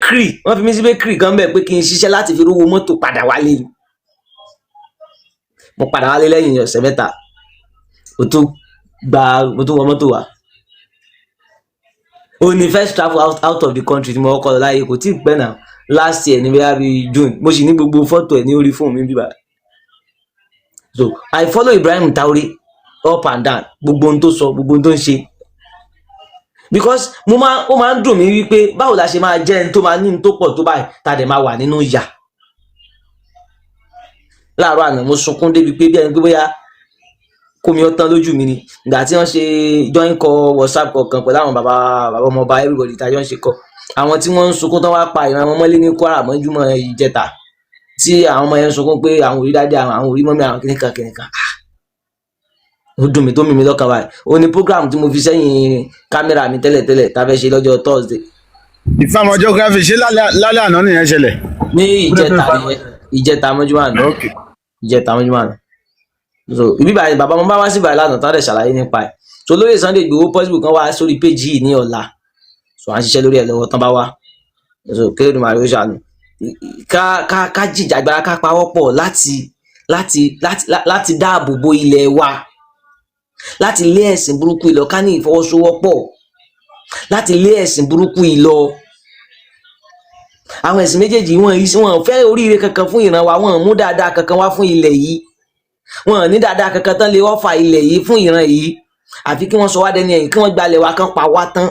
Bakery, wọ́n fi mí sí bakery kan bẹ́ẹ̀ pé kí n ṣiṣẹ́ láti fi rówó mọ́tò padà wálé ni. Mo padà wálé lẹ́yìn ọ̀sẹ̀ 3, mo tún gba, mo tún wọ mọ́tò wá. Ó ní first travel out of the country tí mo kọ́kọ́ lọ láyé. Kò tí ì pẹ́ náà, last year ní bóyá bíi June. Mo sì ní gbogbo fọ́tò ẹ̀ ní orí fóònù mi bíbá. So I follow Ibrahim Traore up and down, gbogbo ohun tó sọ, gbogbo ohun tó ń ṣe, because mo máa ó máa ń dùn mí wípé báwo la ṣe máa jẹ́ ẹni tó máa ní ní tó pọ̀ tó báyìí, tá a dẹ̀ máa wà nínú ìyà. Láàárọ̀ àná, mo sunkún débi pé bí ẹni pé bóyá kómi ó tán lójú mi ni. Ìgbà tí wọ́n ṣe join call, WhatsApp kọ̀ọ̀kan pẹ̀lú àwọn bàbá bàbá ọmọọba, everybody tá a jọ ń ṣe kọ, àwọn tí wọ́n ń sunkún tán wá pa ìran wọn mọ́lé ní Kwara mọ́júmọ́ ìjẹta, tí àwọn ọmọ yẹn ń sunkún pé àwọn ò rí daddy àwọn, àwọn ò rí mummy àwọn, kìnìkan kìnìkan. Ó dùn mí, tó mì mí lọ́kàn báyìí. Ó ní program tí mo fi sẹ́yìn kámẹ́rà mi tẹ́lẹ̀tẹ́lẹ̀ tá a fẹ́ ṣe lọ́jọ́ Thursday. Ìfàmọ́ geography, ṣé lálẹ́ àná nìyẹn ṣẹlẹ̀? Ní ìjẹta nìyẹn, ìjẹta mọ́júmọ́ àná. Ìjẹta mọ́júmọ́ àná. So ibi báyìí, bàbá mo bá wá sí báyìí lánàá tán dẹ̀ ṣàlàyé nípa ẹ̀. So lórí Sunday Igboho, possible kan wá sórí page yìí ní ọ̀la. So à ń ṣiṣẹ́ lórí ẹ̀ lọ́wọ́ tán bá wá. So kéde màrí, ó ṣàánú ká jìjàgbara, ká pawọ́pọ̀ láti dáàbò bo ilẹ̀ wa, láti lé ẹ̀sìn burúkú yìí lọ, ká ní ìfọwọ́sowọ́pọ̀ láti lé ẹ̀sìn burúkú yìí lọ. Àwọn ẹ̀sìn méjèèjì wọn yìí, wọn fẹ́ oríire kankan fún ìran wa, wọn mú dáadáa kankan wá fún ilẹ̀ yìí, wọn ní dáadáa kankan tán lè wọ́fà ilẹ̀ yìí fún ìran yìí, àfi kí wọ́n sọ wá dẹni ẹ̀yìn, kí wọ́n gbalẹ̀ wa, kán pa wá tán.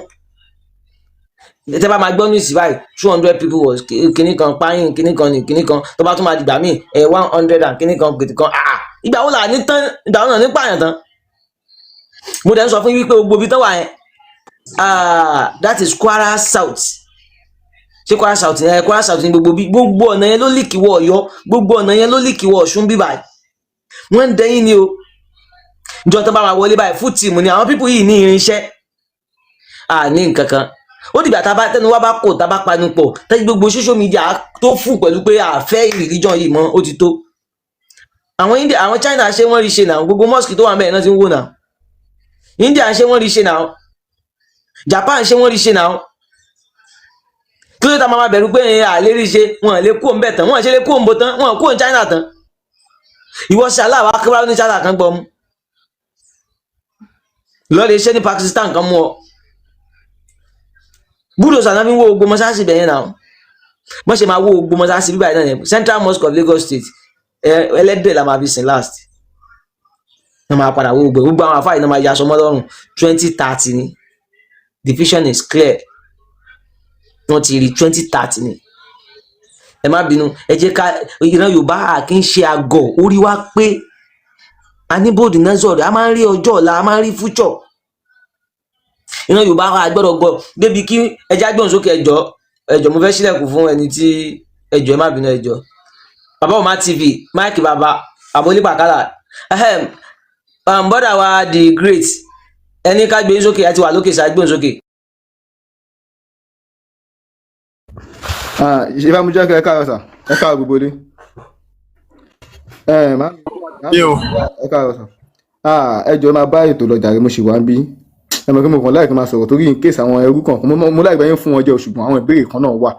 Tẹ́ bá máa gbọ́ news báyìí, 200 people was kinní kan páyín, kinní kan ní kinní kan, tó bá tún máa dìgbà míì ẹ, 100 and kinní kan kìtì kan. Ah, ìgbà wo là ní tán? Ìgbà wo là ní pààyàn tán? Mo dẹ̀ ń sọ fún yín wípé gbogbo ibi tán wà yẹn, ah, that is Kwara South. Ṣé Kwara South yẹn? Kwara South ní gbogbo bí gbogbo ọ̀nà yẹn ló link wọ Ọ̀yọ́, gbogbo ọ̀nà yẹn ló link wọ Ọ̀ṣun. Bíbáyìí wọ́n ń dẹ́yìn ni o. Ìjọ tó bá máa wọlé báyìí, full team ni àwọn people yìí ní irinṣẹ́ à ní nǹkan kan. Ó dìgbà tá a bá tẹnu wá bá kò, tá a bá panu pọ̀, tẹ́jú gbogbo social media tó fún pẹ̀lú pé àfẹ́ religion yìí mọ́, ó ti tó. Àwọn India, àwọn China ṣé wọ́n rí ṣe náà. Gbogbo mosque tó wà mẹ́rin náà ti ń wò náà. India ṣé wọ́n rí ṣe náà. Japan ṣé wọ́n rí ṣe náà. Kí ló dé tá a máa bẹ̀rù pé àlè rí ṣe? Wọn lè kó ń bẹ̀ tán, wọn ṣe lè kó ń bo tán, wọn kó ń China tán. Ìwọ ṣe aláwọ̀ akérò ní China kan gbọ́ mú lọ́ọ̀lẹ̀ ṣe ní Pakistan kan mú ọ. Bulldozer náà fi ń wó gbogbo mọ́ṣáláṣí bẹ̀yẹn náà. Wọ́n ṣe máa wó gbogbo mọ́ṣáláṣí bíbá yìí náà yẹn. Central Mosque of Lagos State, ẹlẹ́dẹ̀ la máa fi sìn last. Wọ́n máa padà wó gbogbo gbogbo àwọn àfáà yìí náà, máa yaṣọ mọ́ lọ́rùn. 2030 ni. The vision is clear, wọ́n ti rí. 2030 ni. Ẹ má bínú, ẹ jẹ́ ká ìran Yorùbá kì í ṣe àgọ̀. Orí wa pé a ní bòdì náà sọ̀rọ̀, a máa ń rí ọjọ́ ọ̀la, a máa ń rí future. Ìran Yorùbá wa gbọ́dọ̀ gọ débi kí ẹja gbọ̀n sókè. Ẹjọ́, ẹjọ́, mo fẹ́ sílẹ̀kùn fún ẹni tí, ẹjọ́, ẹ má bínú, ẹjọ́. Bàbá Ọmọ TV, Mike, bàbá àbólí pàkálà, bọ́dà wa the great, ẹni ká gbé sókè, ẹ ti wà lókè sá, gbóhùn sókè. Ṣe bá mo jẹ́ kí ẹ káàárọ̀ sà, ẹ káàárọ̀ gbogbo ilé. Ẹ má Mi ò. Ẹ káàárọ̀ sà. Ẹ jọ̀ọ́, máa bá ètò lọ jàre, mo ṣì wá ń bí. Ẹ mọ̀ pé mo kàn láì kí n máa sọ̀rọ̀ torí in case àwọn ẹrú kan mo láì bá yín fún wọn jẹ, ṣùgbọ́n àwọn ìbéèrè kan náà wà.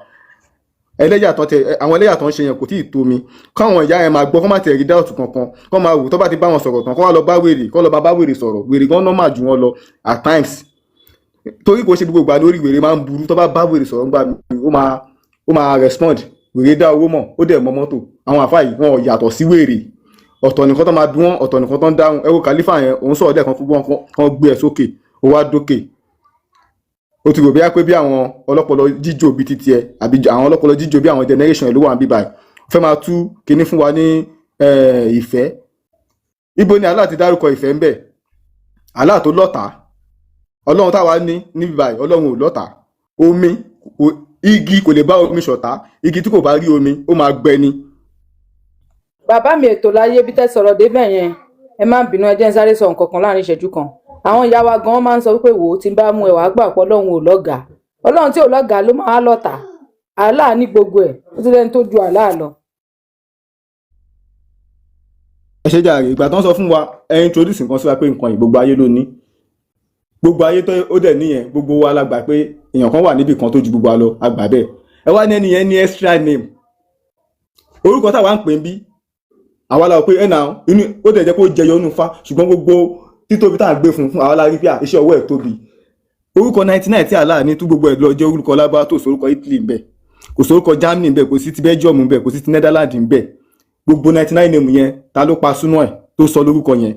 Ẹlẹ́yà tó tẹ àwọn ẹlẹ́yà tó ń ṣe yẹn kò tí ì tó mi. Káwọn ìyá yẹn máa gbọ́, kó má tẹ̀ rí doubt kankan, kó máa wò tó bá ti bá wọn sọ̀rọ̀ tán, kó wá lọ bá wèrè, kó lọ bá wèrè sọ̀rọ̀. Wèrè gan normal jù wọn lọ at times, torí kò ṣe gbogbo ìgbà lórí wèrè máa ń burú. Tó bá bá wèrè sọ̀rọ̀ ńgbà mí, ó máa respond. Wèrè dá owó mọ̀, ó dẹ̀ mọ mọ́tò. Àwọn àfáà yìí, wọn ò yàtọ̀ sí wèrè. Ọ̀tọ̀ nìkan tó máa bí wọn, ọ̀tọ̀ nìkan tó ń dáhùn. Ẹ wo kàlífà yẹn, òun sọ̀rọ̀ lẹ́ẹ̀kan fún wọn kan, gbé ẹ̀ sókè, ó wá dókè. Ó ti rò bí pé bí àwọn ọlọ́pọlọ jíjò bíi titi ẹ, àbí àwọn ọlọ́pọlọ jíjò bí àwọn generation ẹ ló wà ń bí báyìí. Ó fẹ́ máa tú kinní fún wa ní ìfẹ́. Ibo ni Allah ti dárúkọ ìfẹ́ ń bẹ̀? Allah tó lọ́tàá, Ọlọ́run táwa ní níbí báyìí, Ọlọ́run ò lọ́tàá. Omi, igi kò lè bá omi ṣọ̀tá. Igi tí kò bá rí omi, ó máa gbẹ ni. Bàbá mi, ètò láyé bí tẹ́ sọ̀rọ̀ débẹ̀ yẹn, ẹ má bínú, ẹ jẹ́ ń sáré sọ nǹkan kan láàrin ìṣẹ́jú kan. Àwọn ìyá wa gan máa ń sọ wípé, wò ó, tí ń bá mú ẹ, wàá gbà pé Ọlọ́run ò lọ́gàá. Ọlọ́run tí ò lọ́gàá ló máa lọ́tàá. Allah ní gbogbo ẹ̀, ó ti lẹ́ni tó ju Allah lọ. Ẹ ṣe jàre. Ìgbà tó ń sọ fún wa, ẹ introduce nǹkan sí wa pé nǹkan yìí, gbogbo ayé ló ní. Gbogbo ayé tó ó dẹ̀ níyẹn, gbogbo wa la gbà pé èèyàn kan wà níbì kan tó ju gbogbo wa lọ, a gbà bẹ́ẹ̀. Ẹ wá ní ẹni yẹn ní extra name, orúkọ táwa ń pè ń bí àwa la rò pé ẹ̀ náà inú ó tẹ̀ jẹ́ kó jẹyọ nínú Ifá, ṣùgbọ́n gbogbo títóbi tá à ń gbé fún àwa la rí pé iṣẹ́ ọwọ́ ẹ̀ tóbi. Orúkọ 99 tí Allah ní tú gbogbo ẹ̀ lọ jẹ́ orúkọ lábá tó sórúkọ Italy ń bẹ, kò sórúkọ Germany ń bẹ, kò sí ti Belgium ń bẹ, kò sí ti Netherlands ń bẹ. Gbogbo 99 name yẹn, ta ló pa súná ẹ̀ tó sọ lórúkọ yẹn?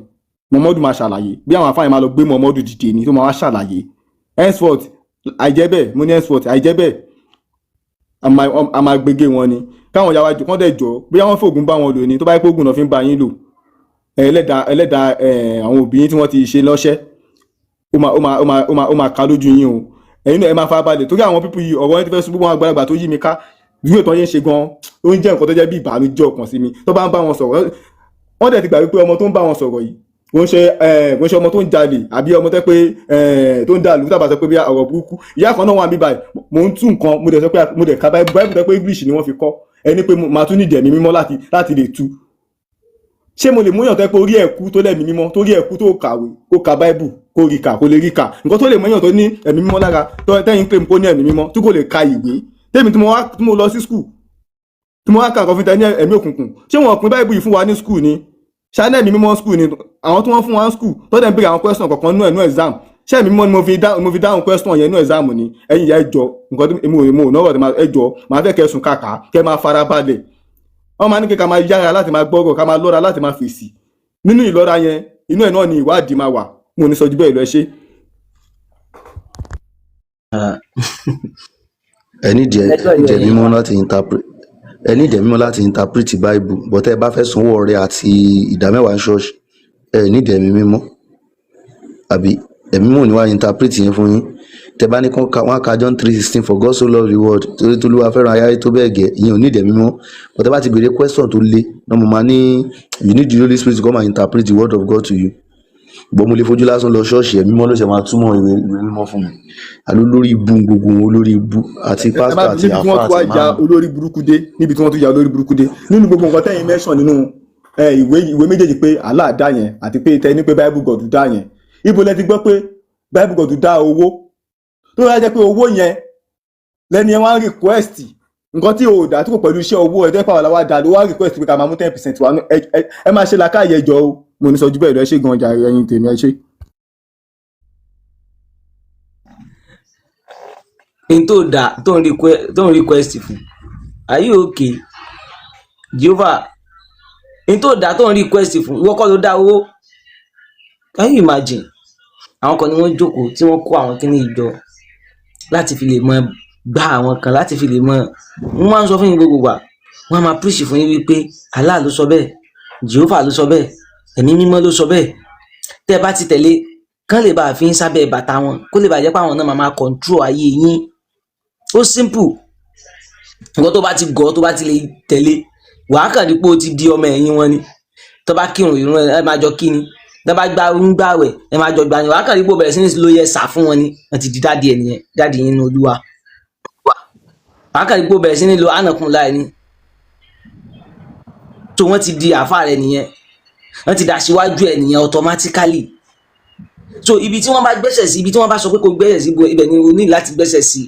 Muhammadu máa ṣàlàyé bí àwọn afáyín máa lọ gbé Muhammadu dìde ni tó máa wá ṣàlàyé henceforth. Àìjẹ́ bẹ́ẹ̀, mo ní henceforth, àìjẹ́ bẹ́ẹ̀, a máa gbége wọn ni káwọn yàrá jù kán dẹ̀ jọ bí àwọn fògùn bá wọn lò ní. Tó bá yẹ pé ògùn náà fi ń bá yín lò, ẹlẹ́dàá ẹlẹ́dàá àwọn òbí yín tí wọ́n ti ṣe lọ́ṣẹ́, ó máa ká lójú yín o. Ẹ̀yin náà ẹ máa farabalẹ̀ torí àwọn people yìí, ọ̀rọ̀ yẹn ti fẹ́ sún gbogbo àwọn àgbàlagbà tó yí mi ká. Bí òtọ́ yẹn ṣe gan, ó ń jẹ́ nǹkan tó jẹ́ bí ìbànújẹ́ ọkàn sí mi. Tó bá ń bá wọn sọ̀rọ̀, wọ́n dẹ̀ ti gbà wípé ọmọ tó ń bá wọn sọ̀rọ̀ yìí kò ń ṣe ọmọ tó ń jalè àbí ọmọ tẹ́ pé tó ń dàlú tàbá sọ pé bí ọ̀rọ̀ burúkú. Ìyá kan náà wà níbí báyìí, mò ń tú nǹkan, mo dẹ̀ sọ pé mo dẹ̀ ka Bible tẹ́ pé English ni wọ́n fi kọ́ ẹni pé màá tún nídìí ẹ̀mí mímọ́ láti lè tú. Ṣé mo lè múyàn tó pé orí ẹ̀ kú tó lẹ́mìí mímọ́, torí ẹ̀ kú tó kàwé, kó ka Bible, kó rí kà, kó lè rí kà? Nǹkan tó lè múyàn tó ní ẹ̀mí mímọ́ lára tó tẹ́yìn pé kó ní ẹ̀mí mímọ́ tí kò lè ka ìwé, tẹ́mi tí mo wá tí mo lọ sí school tí mo wá ka nǹkan fún tẹ ní ẹ̀mí òkùnkùn. Ṣé wọn pín Bible yìí fún wa ní school ni? Ṣáná ẹ̀mí mímọ́ school ni àwọn tí wọ́n fún wa ní school tó dẹ̀ ń béèrè àwọn question kọ̀ọ̀kan nú ẹ̀ nú exam? Ṣé ẹ̀mí mímọ́ ni mo fi dáhùn question yẹn nú exam ni? Ẹ̀yin ìyá, ẹ jọ̀ọ́, nǹkan tí èmi ò náwó ẹ jọ̀ọ́, màá fẹ́ kẹ́ sùn kàkà, kẹ́ máa fara balẹ̀. Wọ́n máa ní kí ká máa yára láti máa gbọ́rọ̀, ká máa lọ́ra láti máa fèsì. Nínú ìlọ́ra yẹn, inú ẹ̀ náà ni ìwádìí máa wà. Mo ò ní sọ ju bẹ́ẹ̀ lọ. Ẹ ṣé. Ẹ nídìí ẹjọ́ ẹ yẹn mímọ́ láti interpret, ẹ nídìí ẹ̀mí mímọ́ láti interpret Bible, but tẹ́ ẹ bá fẹ́ sanwó ọrẹ àti ìdámẹ́wàá ní ṣọ́ọ̀ṣì, ẹ nídìí ẹ̀mí mímọ́, àbí ẹ̀mí mímọ́ ò ní wá interpret yẹn fún yín? Tẹ́ bá ní kán ka, wọ́n á ka John 3:16, "For God so loved the world," torí t'Olúwa fẹ́ràn ayé tó bẹ́ẹ̀ gẹ́. Ìyẹn ò nídìí ẹ̀mí mímọ́, but tẹ́ bá ti béèrè question tó le náà, mo máa ní you need the Holy Spirit to come and interpret the word of God to you. But mo lè fojú lásán lọ ṣọ́ọ̀ṣì, ẹ̀mí mímọ́ ló ṣe máa túmọ̀ ìwé mímọ́ fún mi. Àló lórí ibú gbogbo wọn, olórí ibú àti Ẹ má pásítọ̀ àti níbi tí wọ́n àfáà tún wá àti ya máàmù. olórí burúkú dé, níbi tí wọ́n tún ya olórí burúkú dé nínú gbogbo nǹkan tẹ́yìn mention nínú ìwé méjèèjì pé Allah dá yẹn àti pé tẹ́ ní pé Bible God dá yẹn, ibo lẹ ti gbọ́ pé Bible God dá owó tó yà jẹ́ pé owó yẹn lẹ́ni ẹ wá ń request? Nǹkan tí o dá tí kò pẹ̀lú iṣẹ́ owó ẹ̀ tó yẹ pàwọn làwọn dá ló wá request pé ká máa mú 10% wá. Ẹ máa ṣe làákàyè, ẹjọ́ o. Mo ní sọ ju bẹ́ẹ̀ lọ. Ẹ ṣé gan jàre, ẹ̀yin tèmi, ẹ ṣé. N tó dà tó ń request fún, are you okay, Jehovah? N tó dà tó ń request fún, ìwọ kọ́ ló dá owó. Can you imagine? Àwọn kan ni wọ́n jókòó tí wọ́n kó àwọn kíní ìjọ láti fi lè mọ gbá àwọn kan, láti fi lè mọ. Wọ́n máa ń sọ fún yín gbogbo wa, wọ́n á máa preach fún yín wípé Allah ló sọ bẹ́ẹ̀, Jehovah ló sọ bẹ́ẹ̀, ẹ̀mí mímọ́ ló sọ bẹ́ẹ̀. Tẹ́ ẹ bá ti tẹ̀lé, kán lè bá a fi ń sábẹ́ bàtà wọn, kó lè bàa jẹ́ pé àwọn náà máa máa control ayé yín. Ó simple. Nǹkan tó bá ti gọ̀, tó bá ti lè tẹ̀lé, wàá kàn ní pé ó ti di ọmọ ẹ̀yìn wọn ni. Tó bá kírun ìrun, ẹ máa jọ kí ni. Tó bá gba ń gbàwẹ̀, ẹ máa jọ gbà ni. Wàá kàn ní pé ó bẹ̀rẹ̀ sí ní lo yẹ sà fún wọn ni. Wọ́n ti di daddy ẹ̀ nìyẹn, daddy yín ní Olúwa. Wàá kàn ní pé ó bẹ̀rẹ̀ sí ní lo ànàkùn láì ní tó, wọ́n ti di àáfà rẹ̀ nìyẹn, wọ́n ti dà síwájú ẹ̀ nìyẹn automatically. So ibi tí wọ́n bá gbẹ́sẹ̀ sí, ibi tí wọ́n bá sọ pé kó gbẹ́sẹ̀ sí, ibẹ̀ ni o ní láti gbẹ́sẹ̀ sí.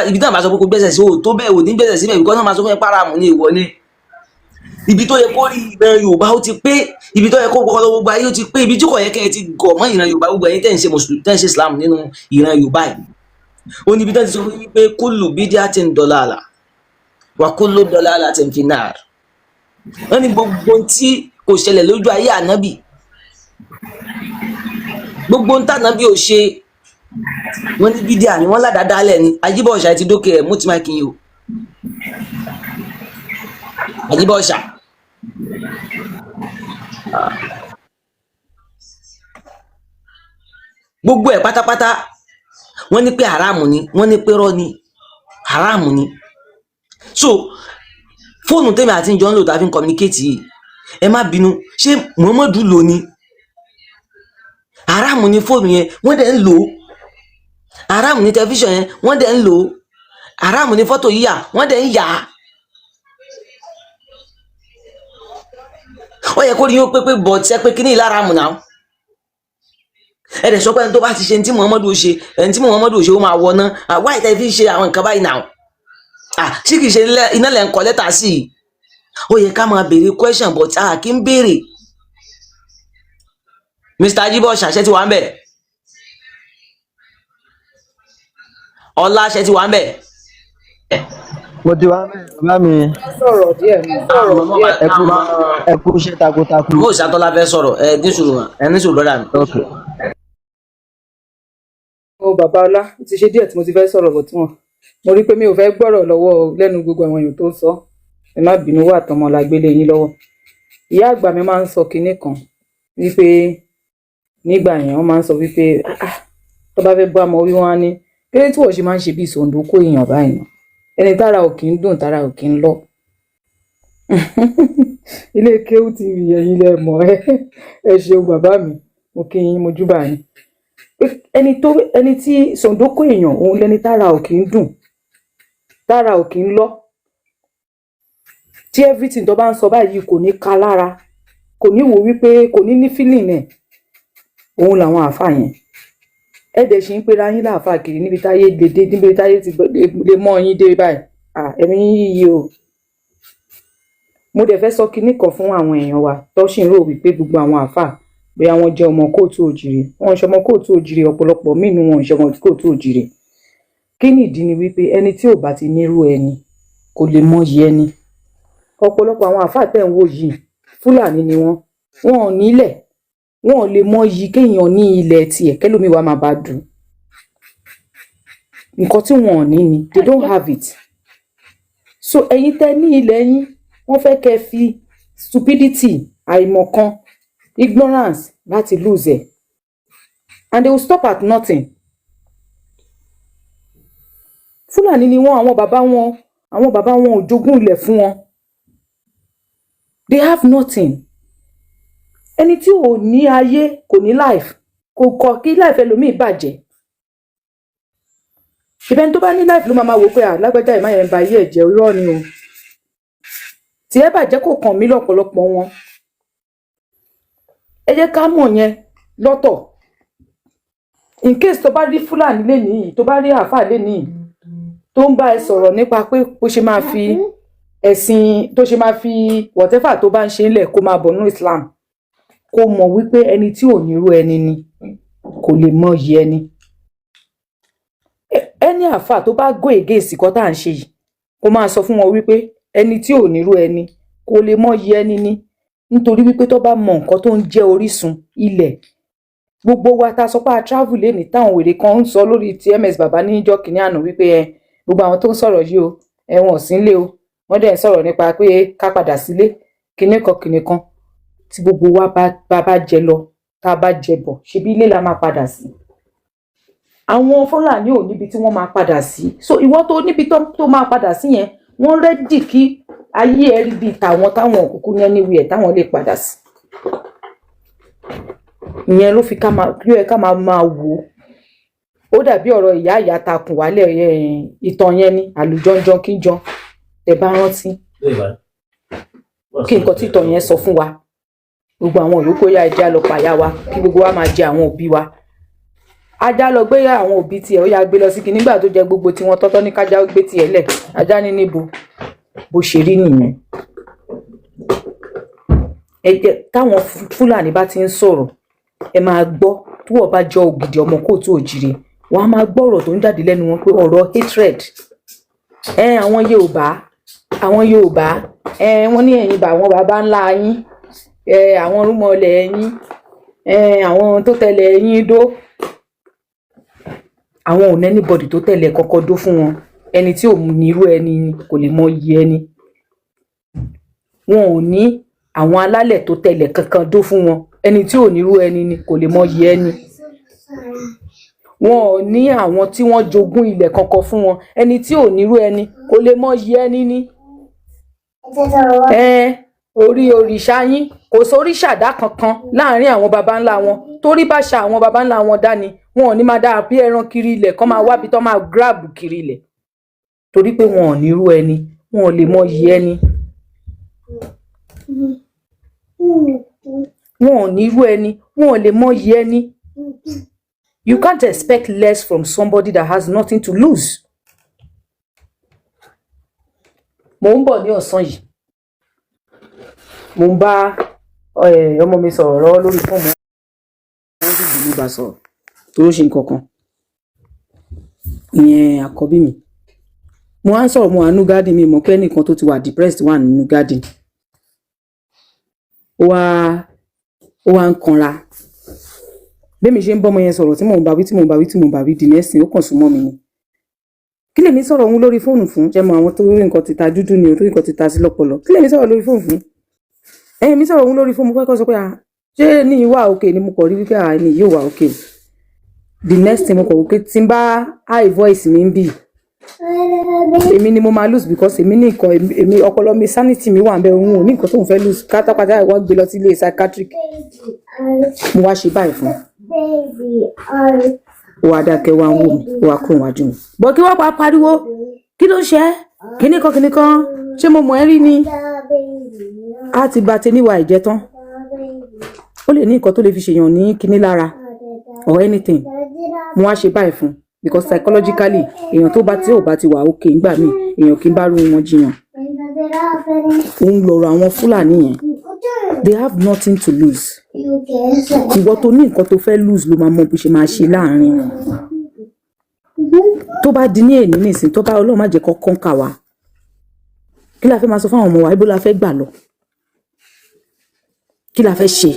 Ibi tí wọ́n bá sọ pé kó gbẹ́sẹ̀ sí, o tó bẹ́ẹ̀ ò ní gbẹ́sẹ̀ síbẹ̀, because wọ́n máa sọ fún ẹ páramù ní ìwọ ní ibi tó yẹ kó rí. Ìran Yorùbá ó ti pé, ibi tó yẹ kó kọ́ gbogbo ayé ó ti pé, ibi tí kò yẹ kẹ́ ẹ ti gọ̀ mọ́ ìran Yorùbá, gbogbo ẹ̀yin tẹ́ ń ṣe mùsùlùmí, tẹ́ ń ṣe Islam nínú ìran Yorùbá yìí, ó ní ibi tó ti sọ fún yín pé kullu bid'atin dalalah wa kullu dalalatin finnar. Wọ́n ní gbogbo tí kò ṣẹlẹ̀ lójú ayé ànábì, gbogbo ń tànábì ò ṣe, wọ́n ní bídíà ni, wọ́n ládàádálẹ̀ ni. Ajíbọ̀ọ̀ṣà ti dókè ẹ̀ mú ti máa kí n o Ajíbọ̀ọ̀ṣà. Gbogbo ẹ̀ pátápátá, wọ́n ní pé haramu ni, wọ́n ní pé rọ́ ni, haramu ni. So fóònù tèmi àti ìjọ ń lò tá a fi ń communicate yìí, ẹ má bínú, ṣé Muhammadu lò ní? Haramu ni fóònù yẹn, wọ́n dẹ̀ ń lò ó. Haramu ni tẹlifíṣàn yẹn, wọ́n dẹ̀ ń lò ó. Haramu ni fọ́tò yíyà, wọ́n dẹ̀ ń yà á. Ó yẹ kó rí yín ó pé pé bọ̀ ṣẹ́ pé kíní ìlàràmù náà. Ẹ dẹ̀ sọ pé ẹni tó bá ti ṣe ẹni tí Muhammadu ṣe, ẹni tí Muhammadu ṣe, ó máa wọ ná. Wá ìtẹ́ fi ṣe àwọn nǹkan báyìí náà. Ah, ṣé kìí ṣe iná lẹ̀ ń kọ lẹ́tà sí i? Ó yẹ ká máa béèrè question, but a kì í béèrè. Mr. Ajibo ṣàṣẹ ti wà ń bẹ̀, ọlá ṣe ti wà ń bẹ̀. Mo ti wá mẹ́rin, bàbá mi. Sọ̀rọ̀ díẹ̀ ni. Ẹ kú, ẹ kú iṣẹ́ takuntakun. Mo ṣàtọ́lá fẹ́ sọ̀rọ̀. Ẹ ní sùúrù, ẹ ní sùúrù, brother mi. Ok. Mo bàbá ọlá, ó ti ṣe díẹ̀ tí mo ti fẹ́ sọ̀rọ̀ bọ̀ tí wọ́n mo rí pé mi ò fẹ́ gbọ́rọ̀ lọ́wọ́ lẹ́nu gbogbo àwọn èèyàn tó ń sọ. Ẹ má bínú, wà tọmọ la gbélé yín lọ́wọ́. Ìyá àgbà mi máa ń sọ kinní kan wípé nígbà yẹn wọ́n máa ń sọ wípé, "Ah, ah, tó bá fẹ́ bá ọmọ wí, wọ́n á ní kéré tí wọ́n ṣe máa ń ṣe bí ìsòǹdó kó èèyàn báyìí nà ẹni tára ò kì í dùn, tára ò kì í lọ." Ilé kéwú TV, ẹ̀yin lẹ mọ̀. Ẹ ṣeun bàbá mi, mo kí yín, mo júbà yín. Pé ẹni tó ẹni tí sòǹdókò èèyàn, òun lẹni tára ò kì í dùn, tára ò kì í lọ, tí everything tó bá ń sọ báyìí kò ní ká lára, kò ní wò wípé kò ní ní feeling ẹ̀. Òun làwọn àáfàá yẹn. Ẹ dẹ̀ ṣì ń pera yín láàfáà kiri níbi táyé lè dé, níbi táyé ti lè mọ́ yín dé báyìí. Ah, ẹ̀mí yín yíyí o. Mo dẹ̀ fẹ́ sọ kinní kan fún àwọn èèyàn wa tó ṣì ń rò wípé gbogbo àwọn àáfàá, bóyá wọ́n jẹ́ ọmọ káàárọ̀ oòjíire. Wọ́n ń ṣọmọ káàárọ̀ oòjíire. Ọ̀pọ̀lọpọ̀ míì nínú wọn ń ṣọmọ káàárọ̀ oòjíire. Kí nìdí ni wípé ẹni tí ò bá ti nírú ẹni kò lè mọyì ẹni. Ọ̀pọ̀lọpọ̀ àwọn àáfàá tẹ̀ ń wò yìí, Fúlàní ni wọ́n. Wọn ò nílẹ̀, wọn ò lè mọyì kéèyàn ní ilẹ̀ tiẹ̀ kẹ́lòmíì wá máa bá dùn. Nǹkan tí wọn ò ní ni, they don't have it. So ẹ̀yin tẹ́ ní ilẹ̀ yín, wọ́n fẹ́ kẹ́ fi stupidity, àìmọ̀kan, ignorance láti lose ẹ̀, and they will stop at nothing. Fúlàní ni wọ́n. Àwọn bàbá wọn ò jogún ilẹ̀ fún wọn. They have nothing. Ẹni tí ò ní ayé kò ní life, kò kọ kí life ẹlòmíì bàjẹ́. Ìbẹ́ni tó bá ní life ló máa ma wò pé, à, lágbájá ìmáyẹ̀ ń ba ayé ẹ̀ jẹ́. Irọ́ ni o. Tí ẹ bàjẹ́ kò kàn mí. Lọ́pọ̀lọpọ̀ wọn, ẹ jẹ́ ká mọ̀ yẹn lọ́tọ̀. In case tó bá rí Fúlàní lénìí, tó bá rí àáfàá lénìí tó ń bá ẹ sọ̀rọ̀ nípa pé bó ṣe máa fi ẹ̀sìn, tó ṣe máa fi whatever tó bá ń ṣe ńlẹ̀ kó máa bọ̀ nínú Islam, kó mọ̀ wípé ẹni tí ò nírú ẹni ni kò lè mọyì ẹni. Ẹni àáfàá tó bá go against nǹkan tá à ń ṣe yìí, kó máa sọ fún wọn wípé ẹni tí ò nírú ẹni kò lè mọyì ẹni ni, nítorí wípé tó bá mọ nǹkan tó ń jẹ́ orísun ilẹ̀ gbogbo wa ta sọ pé a travel lénìí, táwọn wèrè kan ń sọ lórí TMS bàbá níjọ́ kìíní àná wípé ẹ gbogbo àwọn tó ń sọ̀rọ̀ yìí o, ẹ wọn ò sí nílé o, wọ́n dẹ̀ ń sọ̀rọ̀ nípa pé ká padà sílé, kinní kan kinní kan. Tí gbogbo wa bá jẹ lọ, tá a bá jẹ bọ̀, ṣebí ilé la máa padà sí. Àwọn Fúlàní ò níbi tí wọ́n máa padà sí. So ìwọ tó níbi tó máa padà sí yẹn, wọ́n ready kí ayé ẹ rí bíi tàwọn, táwọn òkùnkùn ní anywhere táwọn lè padà sí. Ìyẹn ló fi ká máa ló yẹ ká máa wò ó. Ó dàbí ọ̀rọ̀ ìyá ìyá takùn wálẹ̀, ìtàn yẹn ni àlùjọ́njọ́n kíjọ. Tẹ́ bá rántí kí nǹkan tí ìtàn yẹn sọ fún wa, gbogbo àwọn yòókù yá, ẹja lọ pàyà wa kí gbogbo wa máa jẹ àwọn òbí wa. Ajá lọ gbé àwọn òbí tiẹ̀, ó yá gbé lọ sí kí nígbà tó jẹ gbogbo tiwọn tọ́tọ́ ní kájá ó gbé tiẹ̀ lẹ̀. Ajá ní níbo bó ṣe rí nìyẹn. Ẹ jẹ́ táwọn Fúlàní bá ti ń sọ̀rọ̀, ẹ máa gbọ́. Tí wọ́n bá jọ ògidì ọmọ káàárọ̀ oòjíire, wọ́n á máa gbọ́ ọ̀rọ̀ tó ń jáde lẹ́nu wọn pé ọ̀rọ̀ hatred. Ẹ àwọn Yorùbá, ẹ wọ́n ní ẹ̀yin bá àwọn baba ńlá yín, ẹ àwọn rúmọlẹ̀ yín, ẹ àwọn tó tẹ̀lé yín dó. Àwọn ò ní anybody tó tẹ̀lé kọ́kọ́ dó fún wọn. Ẹni tí ò ní irú ẹni ni kò lè mọ iye ẹni. Wọn ò ní àwọn alálẹ̀ tó tẹ̀lé kankan dó fún wọn. Ẹni tí ò ní irú ẹni ni kò lè mọ iye ẹni. Wọn ò ní àwọn tí wọ́n jogún ilẹ̀ kankan fún wọn. Ẹni tí ò nírú ẹni kò lè mọ iye ẹni ní. Ẹ orí òrìṣà yín, kò sóríṣàdá kankan láàrin àwọn baba ńlá wọn. Torí bá ṣa àwọn baba ńlá wọn dání, wọn ò ní máa dáa bí ẹran kiri ilẹ̀ kán máa wábi tán máa grab kiri ilẹ̀. Torí pé wọn ò nírú ẹni, wọn ò lè mọ iye ẹni. Wọn ò nírú ẹni, wọn ò lè mọ iye ẹni. You can't expect less from somebody that has nothing to lose. Mò ń bọ̀ ní ọ̀sán yìí, mò ń bá ọmọ mi sọ̀rọ̀ lọ́wọ́ lórí fóònù, wọ́n sì dùn mí bá sọ̀rọ̀ tó ló ṣe nǹkan kan, ìyẹn àkọ́bí mi. Mo wá ń sọ̀rọ̀, mo wà nínú garden. Mi mọ̀ pé ẹnìkan tó ti wà depressed wà nínú garden. Ó wá ń kanra. Bẹ́ẹ̀ mi ṣe ń bọ́mọ yẹn sọ̀rọ̀, tí mò ń bá wí, tí mò ń bá wí, tí mò ń bá wí, the next thing, ó kàn sún mọ́ mi ni. Kí lèmi sọ̀rọ̀ òun lórí fóònù fún? Ṣé mo àwọn tó rí nǹkan ti ta dúdú ni o, tó rí nǹkan ti ta sí lọ́pọlọ? Kí lèmi sọ̀rọ̀ lórí fóònù fún? Ẹ̀yìn mi sọ̀rọ̀ òun lórí fóònù, mo fẹ́ kọ́ sọ pé, ah, ṣé ní ìwà òkè ni? Mo kọ̀ rí wípé, ah, ẹni yóò wà òkè. The next thing, mo kọ̀ wípé tí n bá high voice mi ń bì, èmi ni mo máa lose, because èmi ní nǹkan, èmi ọpọlọ mi, sanity mi wà ń bẹ. Òun ò ní nǹkan tóun fẹ́ lose pátápátá. Wọ́n gbé lọ sí ilé psychiatric. Mo wá ṣe báyìí fún un, ó wá dákẹ́, wá ń wò mí, ó wá kúrò wájú mi. Bọ́ kí wọ́n pa pariwo, kí ló ń ṣe ẹ́? Kíní kan kíní kan, ṣé mo mọ̀ ẹ́ rí ni? Á ti ba tẹníwà ìjẹ́ tán. Ó lè ní nǹkan tó lè fi ṣèyàn ní kíní lára or anything. Mo wá ṣe báyìí fún un because psychologically, èèyàn tó bá tí ò bá ti wà okay ńgbà míì, èèyàn kì í bá rú wọn jiyàn. Òun lọ̀rọ̀ àwọn Fúlàní yẹn, they have nothing to lose. Ìwọ tó ní nǹkan tó fẹ́ lose ló máa mọ bó ṣe máa ṣe láàrin wọn. Tó bá di ní èní nìsín, tó bá Ọlọ́run má jẹ́ kó kọ́ńkà wá, kí la fẹ́ máa sọ fún àwọn ọmọ wa? Ibo la fẹ́ gbà lọ? Kí la fẹ́ ṣe?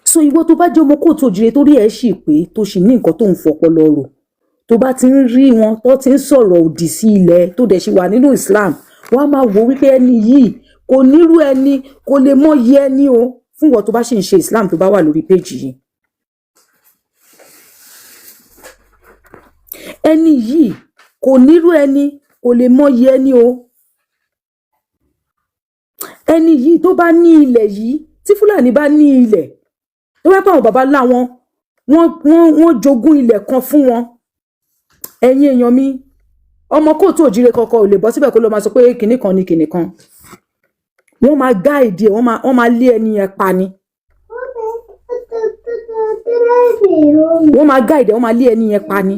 So ìwọ tó bá jẹ́ ọmọ kóòtù òjìrè, torí ẹ̀ sì pé tó sì ní nǹkan tó ń fọpọlọ rò, tó bá ti ń rí wọn tó ti ń sọ̀rọ̀ òdì sí ilẹ̀, tó dẹ̀ ṣì wà nínú Islam, wọ́n á máa wò wípé ẹni yìí kò nírú ẹni, kò lè mọyì ẹni o. Fún ìwọ tó bá ṣì ń ṣe Islam, tó bá wà lórí péjì yìí, ẹni yìí kò nírú ẹni, kò lè mọyì ẹni o. Ẹni yìí tó bá ní ilẹ̀ yìí, tí Fúlàní bá ní ilẹ̀, tó bá pa àwọn baba ńlá wọn, wọ́n jogún ilẹ̀ kan fún wọn. Ẹ̀yin èèyàn mi, ọmọ kóòtù òjìrè kankan ò lè bọ́ síbẹ̀ kó ló máa sọ pé kinní kan ni kinní kan. Wọ́n máa gáìdì ẹ̀, wọ́n máa lé ẹni yẹn pa ni. Wọ́n máa gáìdì ẹ̀, wọ́n máa lé ẹni yẹn pa ni.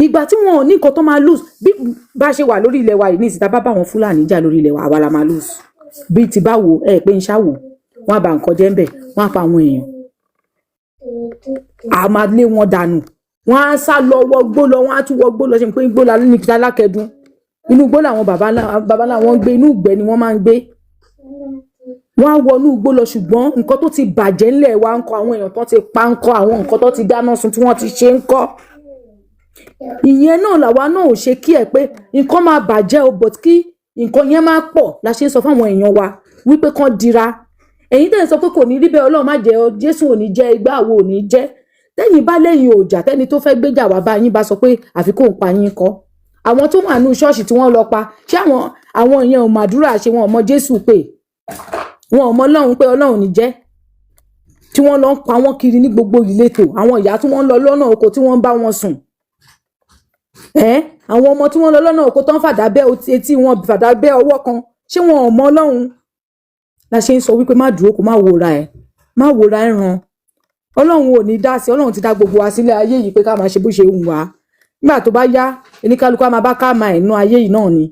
Ìgbà tí wọn ò ní nǹkan tó máa lose, bí bá ṣe wà lórí ilẹ̀ wa yìí ní ìsìta, bá bá àwọn Fúlàní jà lórí ilẹ̀ wa, àwa la máa lose. Bí ti báwo ẹ pé ń ṣáwò, wọn á ba nǹkan jẹ́ ń bẹ̀, wọ́n á pa àwọn èèyàn, a máa lé wọn dànù, wọ́n á sá lọ wọgbó lọ, wọ́n á tún wọgbó lọ. Ṣe pé igbó la ní alákẹ́dùn, inú igbó làwọn baba ńlá wọn ń gbé, inú ìgbẹ́ ni wọ́n máa ń gbé. Wọ́n á wọnú igbó lọ. Ṣùgbọ́n nǹkan tó ti bàjẹ́ ńlẹ̀ wa ń kọ́, àwọn èèyàn tó ti pa ń kọ́, àwọn nǹkan tó ti dáná sun, tí wọ́n ti ṣe ń kọ́, ìyẹn náà làwa náà ò ṣe kí ẹ pé nǹkan máa bàjẹ́ o, but kí nǹkan yẹn máa pọ̀ la ṣe ń sọ fáwọn èèyàn wa wípé kán dira. Ẹ̀yin tẹ́ ẹ̀ sọ pé kò ní rí bẹ́ẹ̀, Ọlọ́run má jẹ́ ọ, Jésù ò ní jẹ́, igbá àwo ò ní jẹ́. Tẹ́yìn bá lẹ́yìn òòjà, tẹ́ni tó fẹ́ gbéjà wá bá yín bá sọ pé àfi kóun pa yín kọ́, àwọn tó wà nínú ṣọ́ọ̀ṣì tí wọ́n lọ pa, ṣé àwọn yẹn ò màdúrà ṣe? Wọn ò mọ Jésù pé, wọn ò mọ Ọlọ́run pé Ọlọ́run ní jẹ́, tí wọ́n lọ ń pa wọ́n kiri ní gbogbo ìletò, àwọn ìyá tí wọ́n ń lọ lọ́nà oko tí wọ́n ń bá wọn sùn, ẹ́ àwọn ọmọ tí wọ́n lọ lọ́nà oko tó ń fàdá bẹ́ etí wọn, fàdá bẹ́ ọwọ́ kan, ṣé wọn ò mọ Ọlọ́run? La ṣe ń sọ wípé má dúró kó má wòra ẹ, má wòra ẹ ràn. Ọlọ́run ò ní dá sí. Ọlọ́run ti dá gbogbo wa sílẹ̀ ayé yìí pé ká máa ṣe bó ṣe wù wá. Nígbà tó bá yá, oníkálukú á máa bá ká máa ẹ̀ nú ayé yìí náà ni.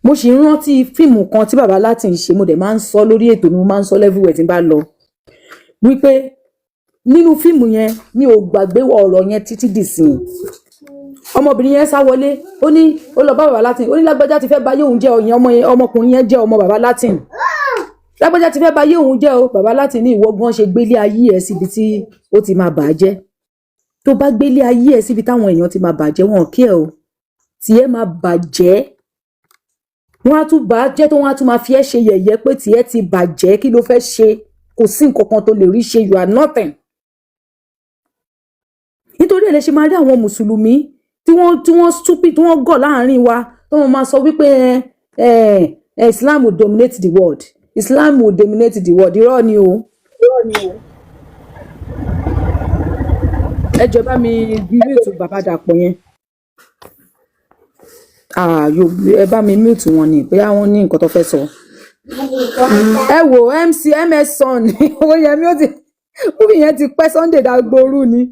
Mo sì ń rántí fíìmù kan tí bàbá láti ń ṣe. Mo dẹ̀ máa ń sọ lórí ètò mi, mo máa ń sọ everywhere tí n bá lọ wípé nínú fíìmù yẹn, mi ò gbàgbé ọ̀rọ̀ yẹn títí dìsìn. Ọmọbìnrin yẹn sá wọlé, ó ní ó lọ bá bàbá Latin, ó ní lágbájá ti fẹ́ bà ayé òun jẹ́. Ọyàn ọmọ yẹn, ọmọkùnrin yẹn jẹ́ ọmọ bàbá Latin. Lágbájá ti fẹ́ bà ayé òun jẹ́ o. Bàbá Latin ní ìwọ gan ṣe gbélé ayé ẹ síbi tí ó ti máa bà á jẹ́. Tó bá gbélé ayé ẹ síbi táwọn èèyàn ti máa bàjẹ́, wọn kí ẹ o, tiẹ̀ máa bàjẹ́, wọ́n á tún bà á jẹ́ tó, wọ́n á tún máa fi ẹ́ ṣe yẹ̀yẹ́ pé tiẹ̀ ti bàjẹ́. Kí ló fẹ́ ṣe? Kò sí nǹkan kan tó lè rí ṣe, you are nothing. Nítorí ẹ̀ lè ṣe máa rí àwọn mùsùlùmí tí wọ́n stupid, tí wọ́n gọ̀ láàrin wa, tí wọ́n máa sọ wípé ẹ Islam will dominate the world, Islam will dominate the world. Irọ́ ni o. Ẹ jọ̀ọ́, bá mi mute bàbá Dàpọ̀ yẹn. Ah, ẹ bá mi mute wọn ni, bóyá wọ́n ní nǹkan tó fẹ́ sọ. Ẹ wo MC MS son Owóyẹmí, ó ti Movie yẹn ti pẹ́. Sunday Dagboru ni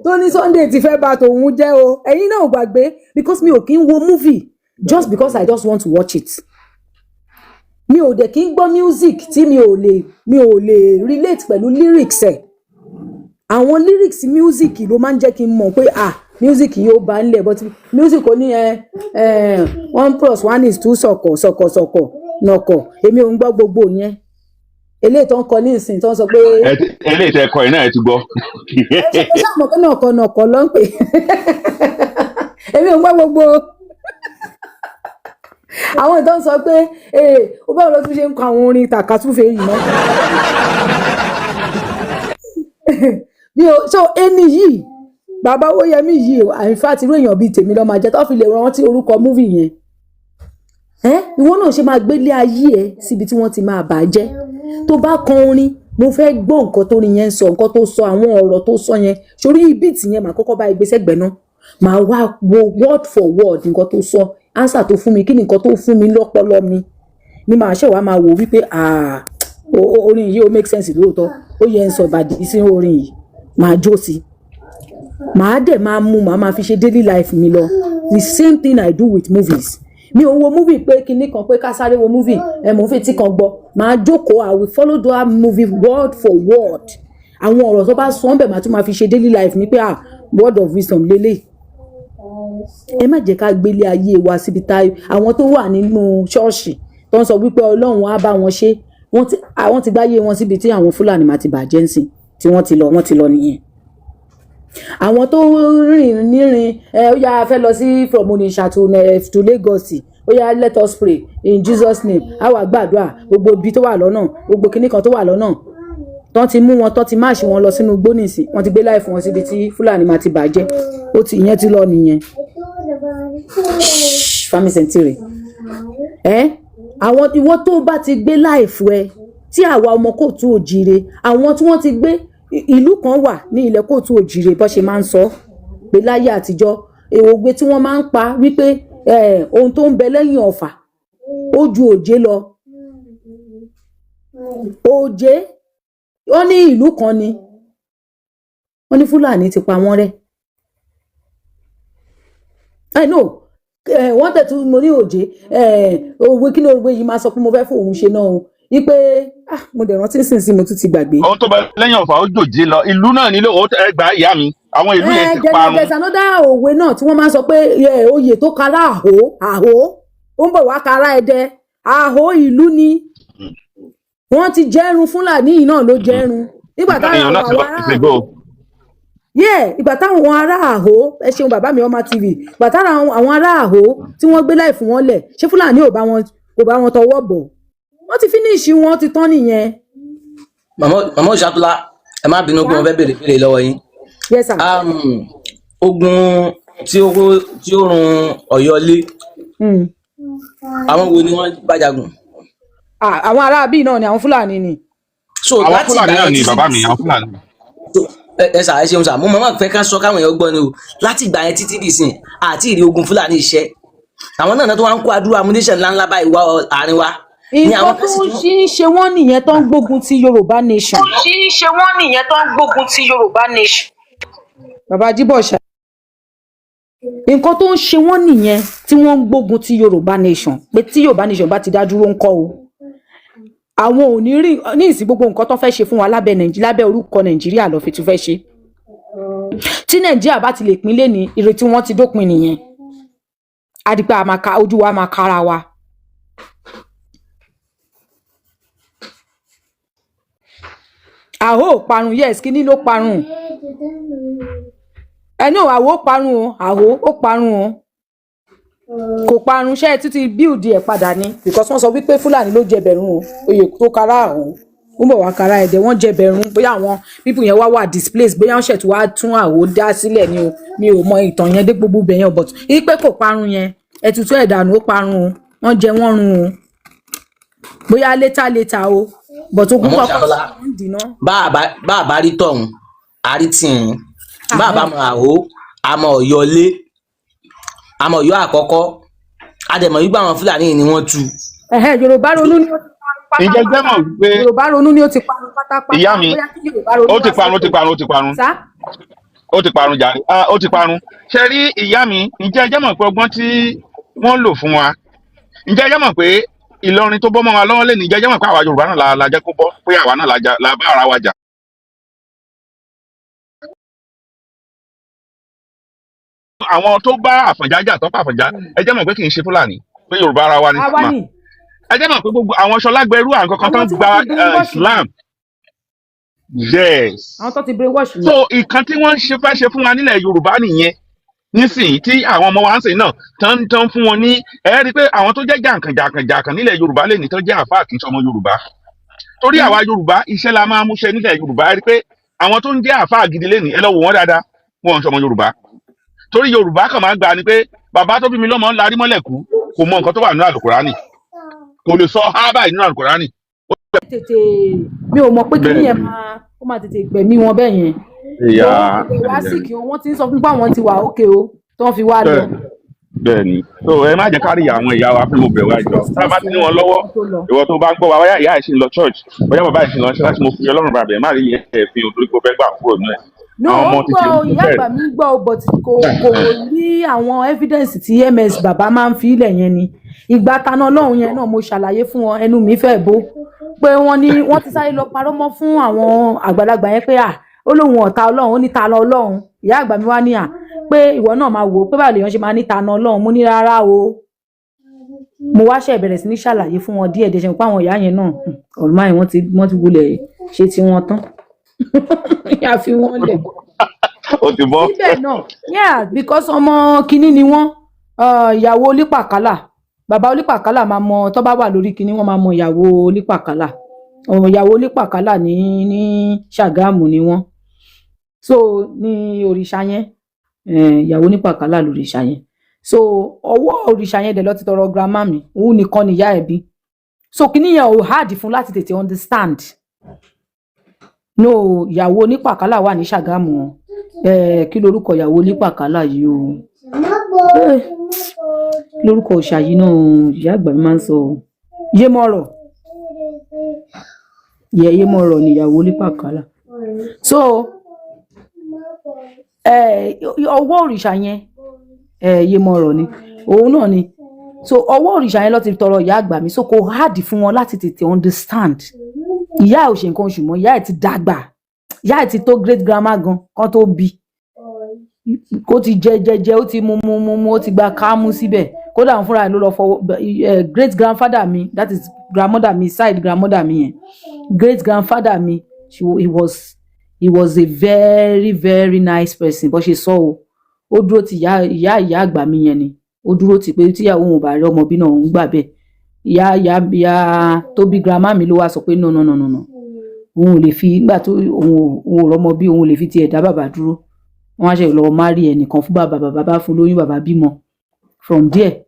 tó ní Sunday ti fẹ́ bà tòun jẹ́ o. Ẹ̀yin náà ò gbàgbé, because mi ò kí ń wo movie just because I just want to watch it. Mi ò dẹ̀ kí ń gbọ́ music tí mi ò lè relate pẹ̀lú lyrics ẹ̀. Àwọn lyrics music ló máa ń jẹ́ kí n mọ̀ pé, ah, music yóò bá ń lẹ̀, but music ò ní ẹ ẹ one plus one is two, sọ̀kọ̀ sọ̀kọ̀ sọ̀kọ̀ nàkọ̀. Èmi ò ń gbọ́ gbogbo yẹn. Eléyìí tó ń kọ ní ìsìn tó ń sọ pé Eléyìí tẹ kọ yìí náà, ẹ ti gbọ́. Ẹ ṣe mo ṣáà mọ̀ pé nàkọ̀ nàkọ̀ ló ń pè. Èmi ò ń gbọ́ gbogbo àwọn ìtàn sọ pé ee, ó báwo ló tún ṣe ń kọ àwọn orin tàkasúfèé yìí mọ́ mi ò. So ẹni yìí, bàbá Owóyẹmí yìí, in fact, irú èèyàn bíi tèmi ló máa jẹ́ tó fi lè rántí orúkọ movie yẹn. Ẹ ìwọ náà ṣe máa gbélé ayé ẹ síbi tí wọ́n ti máa bà á jẹ́. Tó bá kọ orin, mo fẹ́ gbọ́ nǹkan tó rin yẹn ń sọ, nǹkan tó sọ, àwọn ọ̀rọ̀ tó sọ yẹn sórí beat yẹn. Màá kọ́kọ́ bá ìgbésẹ̀ gbẹ̀ náà, màá wá wo word for word nǹkan tó sọ, answer tó fún mi, kí ni nǹkan tó fún mi lọ́pọlọ mi ni màá ṣe wá máa wò wípé, ah, orin yìí ó make sense lóòótọ́, ó yẹ ń sọ ìbàdí sí orin yìí, màá jó sí i, màá dẹ̀ máa mú, màá máa fi ṣe daily life mi lọ. The same thing I do with movies. Mi ò wo movie pé kinní kan pé ká sáré wo movie ẹ, mò ń fi tí kan gbọ́. Màá jókòó, I will follow that movie word for word. Àwọn ọ̀rọ̀ tó bá sọ ọ́n bẹ̀, màá tún máa fi ṣe daily life mi pé, ah, word of wisdom lélẹ̀. Ẹ má jẹ́ ká gbélé ayé wa síbi tá àwọn tó wà nínú ṣọ́ọ̀ṣì tó ń sọ wípé Ọlọ́run á bá wọn ṣe. Wọ́n ti àwọn ti gbáyé wọn síbi tí àwọn Fúlàní máa ti bàjẹ́ ń sìn, tí wọ́n ti lọ, wọ́n ti lọ nìyẹn. Àwọn tó rìn nírin ẹ, ó yá, fẹ́ lọ sí from Onitsha to Lagos, ó yá, let us pray in Jesus name. Á wà gbàdúrà gbogbo ibi tó wà lọ́nà, gbogbo kinní kan tó wà lọ́nà tán ti mú wọn, tán ti máàṣì wọn lọ sínú igbó nìsín. Wọ́n ti gbé láì fún wọn síbi tí Fúlàní máa ti bàjẹ́. Ó ti ìyẹn ti lọ nìyẹn. Fami sentire ẹ, àwọn ìwọ tó bá ti gbé láìfù ẹ, tí àwa ọmọ kóòtù òjìire, àwọn tí wọ́n ti gbé ìlú kan wà ní ilẹ̀ kóòtù òjìire, bó ṣe máa ń sọ pé láyé àtijọ́, òwe tí wọ́n máa ń pa wípé ohun tó ń bẹ lẹ́yìn ọ̀fà ó ju òjé lọ. Òjé, wọ́n ní ìlú kan ni wọ́n ní Fúlàní ti pa wọ́n rẹ́. I know wọ́n tẹ̀tún mo ní òjé òwe. Kí ni òwe yìí máa sọ pé mo fẹ́ fòun ṣe náà o? Wípé, ah, mo dẹ̀ rántí nísinsìnyí, mo tún ti gbàgbé. Ohun tó bá lẹ́yìn ọ̀fà ó jòjé lọ. Ìlú náà nílò ẹgbàá ìyá mi, àwọn ìlú yẹn ti parun. There's another òwe náà tí wọ́n máa ń sọ pé oyè tó kara àhó àhó, ó ń bọ̀ wá kara ẹdẹ. Àhó ìlú ni wọ́n ti jẹ́run. Fúlàní yìí náà ló jẹ́run nígbà táwọn Èèyàn náà ti lọ àwọn ará ìṣègbò. Yeah, ìgbà táwọn ará àhó, ẹ ṣeun bàbá mi ọmọ TV, ìgbà táwọn àwọn ará àhó tí wọ́n gbé láì fún wọn lẹ̀, ṣé Fúlàní ò bá wọn tọwọ́ bọ̀? Wọ́n ti finish wọn, ti tán nìyẹn. Màmá Òṣàtúlá, ẹ má bínú pé mo fẹ́ béèrè béèrè lọ́wọ́ yín. Yes sir. Ogun tí ó run Ọ̀yọ́ lé, àwọn wo ni wọ́n bá jagun? Ah, àwọn ará bíi náà ni, àwọn Fúlàní ni. So Àwọn láti Fúlàní ìgbà náà yẹn ni títí bàbá mi, àwọn Fúlàní. Ẹ sà, ẹ ṣeun sà. Mo máa fẹ́ ká sọ káwọn èèyàn gbọ́ ni o. Láti ìgbà yẹn títí dìsìn àti ìrí ogun Fúlàní iṣẹ́ àwọn náà tó wá ń kó adúrú ammunition ńláńlá báyìí wá àárín wa ní Nǹkan àwọn tó kan sì ń tún ṣe ń ṣe wọ́n nìyẹn tó ń gbógun ti Yorùbá nation. Tó ṣe ń ṣe wọ́n nìyẹn tó ń gbógun ti Yorùbá nation. Bàbá Jíbọ̀ṣà, nǹkan tó ń ṣe wọ́n nìyẹn tí wọ́n ń gbógun ti Yorùbá nation, pé tí Yorùbá nation bá ti dá dúró ńkọ́ o, àwọn ò ní rí ní ìsìn gbogbo nǹkan tó fẹ́ ṣe fún wa lábẹ́ Nàìjíríà, lábẹ́ orúkọ Nàìjíríà ló fi tún fẹ́ ṣe. Tí Nàìjíríà bá ti lè pín lé ní, ìrètí wọn ti dópin nìyẹn. Á di pé a máa ka ojú wa máa kára wa. Àhó ò parun. Yes, kíní ló parun ẹnu àwò ó parun o, àhó ó parun o, kò parun. Ṣé ẹ tún ti build ẹ̀ padà ni? Because wọ́n sọ wípé Fúlàní ló jẹbẹ̀rún o. Oyè tó kára àhó, ó ń bọ̀ wá kára ẹ̀dẹ̀. Wọ́n jẹbẹ̀rún, bóyá àwọn people yẹn wá wà displaced, bóyá wọ́n ṣètò wá tún àhó dá sílẹ̀ ni o. Mi ò mọ ìtàn yẹn dé gbogbo ibẹ̀ yẹn, but ipe kò parun yẹn, ẹ̀tútù ẹ̀dànù ó parun o, wọ́n jẹ wọ́n run o, bóyá later later o, but ogun Màmá kọ́kọ́ Òṣàtọ́lá, ń dìná. Bá a bá rí tọ̀hún, a rí tìhín. Bá a bá mọ àhó, a mọ Ọ̀yọ́ lé, a mọ Ọ̀yọ́ àkọ́kọ́, a dẹ̀ mọ̀ wípé àwọn Fúlàní yìí ni wọ́n tú. Ẹ̀hẹ́, Yorùbá ronú ni ó ti parun. Ǹjẹ́ jẹ́ pátápátá. mọ̀ wípé Yorùbá Ronú ni ó ti parun pátápátá. Ìyá mi, Bóyá kí Yorùbá Ronú ó ti wá parun, ó ti sókè. parun, ó ti parun. Sá. Ó ti parun jàre. Ah, ó ti parun. Ṣe rí ìyá mi, ǹjẹ́ ẹ jẹ́ mọ̀ pé ọgbọ́n tí wọ́n lò fún wa, ǹjẹ́ ẹ jẹ́ mọ̀ pé Ìlọrin tó bọ́ mọ́ wa lọ́wọ́ lé ní, ǹjẹ́ ẹ jẹ́ mọ̀ pé àwa Yorùbá náà la jẹ́ kó bọ́, pé àwa náà la bá ara wa jà? Àwọn tó bá Àfọ̀njá jà, tó pa Àfọ̀njá, ẹ jẹ́ mọ̀ pé kì í ṣe Fúlàní, pé Yorùbá ara wa ni. Àwa Mà ni. ẹ jẹ́ mọ̀ pé gbogbo àwọn Ṣọlágbẹrú àwọn kankan Àwọn tó ń tí gba wọ́n ti brainwash ni. Islam, yes. Àwọn tó ti brainwash ni. So ìkan tí wọ́n ń ṣe fẹ́ ṣe fún wa nílẹ̀ Yorùbá nìyẹn nísìnyí, tí àwọn ọmọ wa ń sìn náà tán tán fún wọn ní, ẹ rí i pé àwọn tó jẹ́ jàǹkàn jàǹkàn jàǹkàn nílẹ̀ Yorùbá lè ní tó jẹ́ àfáà kì í ṣọmọ Yorùbá, torí àwa Yorùbá iṣẹ́ la máa múṣẹ nílẹ̀ Yorùbá. Ẹ rí i pé àwọn tó ń jẹ́ àfáà gidi lé ní, ẹ lọ wò wọ́n dáadáa, wọn ò ń ṣọmọ Yorùbá, torí Yorùbá kàn máa ń gbà ni pé bàbá tó bí mi lọ́mọ ń larí mọ́lẹ̀ kú, kò mọ nǹkan tó wà nínú Àlùkùránì, kò lè sọ hábà nínú Àlùkùránì. Tètè mi ò mọ̀ pé kíní Bẹ́ẹ̀ yẹn ni. máa ó máa tètè gbẹ̀mí wọn bẹ́ẹ̀ yẹn. Ìyá Bọ̀ wọ́n tètè wá sí kí wọ́n ti ń sọ fún pé àwọn ti wà ókè o, tó ń fi wá lọ. Bẹ́ẹ̀ bẹ́ẹ̀ ni. So ẹ má jẹ́ ká rí àwọn ìyá wa fún, mo bẹ̀ wá ìjọ tá a bá ti ní wọn lọ́wọ́. Ìwọ tó bá ń gbọ́ wa, bóyá ìyá ẹ̀ ṣì ń lọ church, bóyá bàbá ẹ̀ ṣì ń lọ ṣáláṣí, mo fi Ọlọ́run bàbẹ̀, má rí ẹ̀ fi òtórí kó fẹ́ gbà kúrò nínú ẹ̀. No, Àwọn ó ọmọ ń ti gbọ́ ṣe o, ìyá bẹ́ẹ̀. àgbà mi ń gbọ́ o, but kò rí àwọn evidence tí MS bàbá máa ń fi ilẹ̀ yẹn ni. Ìgbà taná Ọlọ́run yẹn náà mo ṣàlàyé fún wọn, ẹnu mi fẹ́ bó pé wọ́n ní wọ́n ti sáré lọ parọ́ mọ́ fún àwọn àgbàlagbà yẹn pé à ó lóun ọ̀tá Ọlọ́run, ó ní ta lọ Ọlọ́run. Ìyá àgbà mi wá ní à pé ìwọ náà máa wò ó pé báwo lèèyàn ṣe máa ní ta ná Ọlọ́run. Mo ní rárá o, mo wá ṣe bẹ̀rẹ̀ sí ní ṣàlàyé fún wọn díẹ̀ díẹ̀, ṣe pé àwọn ìyá yẹn náà ọ̀rùnmáyé wọ́n ti wulẹ̀ ṣe tí wọ́n tán, yà fi wọ́n lẹ̀ Ó ti bọ́. Síbẹ̀ náà, yeah, because ọmọ kinní ni wọ́n, ìyàwó onípàkálà, bàbá onípàkálà máa mọ tó bá wà lórí kinní, wọ́n máa mọ ìyàwó onípàkálà, ọmọ ìyàwó onípàkálà ní Ṣàgámù ni wọ́n. So ní òrìṣà yẹn, ìyàwó onípàkálà lòrìṣà yẹn. So ọwọ́ òrìṣà yẹn dẹ̀ lọ ti tọrọ grandma mi, òun nìkan nìyá ẹ̀ bí. So kinní yẹn ò hard fún láti tètè understand. No, ìyàwó onípàkálà wà ní Ṣàgámù wọn. Kí lorúkọ ìyàwó onípàkálà yìí o? Kí lorúkọ òòṣà yìí náà o? Ìyá àgbà mi máa ń sọ o. Yémọ̀rọ̀, yẹ Yémọ̀rọ̀ ni ìyàwó onípàkálà. So ọwọ́ òrìṣà yẹn, Yémọ̀rọ̀ ni òun náà ni. So ọwọ́ òrìṣà yẹn ló ti tọrọ ìyá àgbà mi, so kò hard fún wọn láti tètè understand. Ìyá ẹ̀ ò ṣe nǹkan oṣù mọ́, ìyá ẹ̀ ti dàgbà, ìyá ẹ̀ ti tó great grandma gan kan tó bí, kó ti jẹ jẹ jẹ, ó ti mu mu mu mu, ó ti gba kámú síbẹ̀. Kódà òun fúnra ẹ̀ ló lọ fọwọ́ great grandfather mi, that is grandmother mi side, grandmother mi yẹn, great grandfather mi, he was a very very nice person. Bó ṣe sọ o, ó dúró ti ìyá ìyá ìyá àgbà mi yẹn ni, ó dúró ti pé tíyàwó òun ò bá rí ọmọ bí náà, òun gbà bẹ́ẹ̀. Ìyá ìyá ìyá tó bí grandma mi ló wá sọ pé no, no, no, no, no, òun ò lè fi nígbà tó òun ò rọ́mọ bí, òun ò lè fi tiẹ̀ dá bàbá dúró. Wọ́n á ṣe lọ marry ẹnìkan fún bàbá, bàbá bá fún lóyún, bàbá bímọ. From there,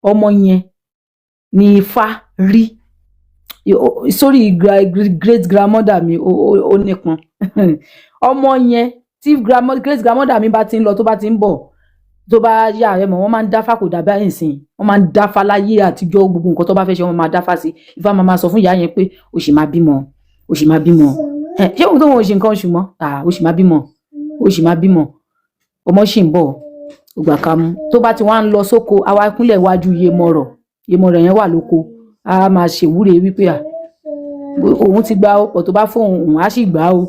ọmọ yẹn ní Ifá rí sórí great grandmother mi, ó nípọn ọmọ yẹn. Tí great grandmother mi bá ti ń lọ, tó bá ti ń bọ̀, tó bá yà, ẹ mọ̀ wọ́n máa ń dáfá, kò dàbí àyìnsìn, wọ́n máa ń dáfá láyé àtijọ́. Gbogbo nǹkan tó bá fẹ́ ṣe, wọ́n máa dáfá sí. Ifá máa máa sọ fún ìyá yẹn pé o sì máa bímọ, o sì máa bímọ. Ẹ ṣé òun tó wọn ò ṣe nǹkan oṣù mọ́, ah, o sì máa bímọ, o sì máa bímọ, ọmọ sì ń bọ̀. Ògbà kamú tó bá ti wá ń lọ sóko, àwa kúnlẹ̀ wájú Yemọ̀rọ̀. Yemọ̀rọ̀ yẹn wà lóko, a máa ṣèwúre wípé à òun ti gba ọ̀pọ̀ tó bá fóun, òun á sì gbà ó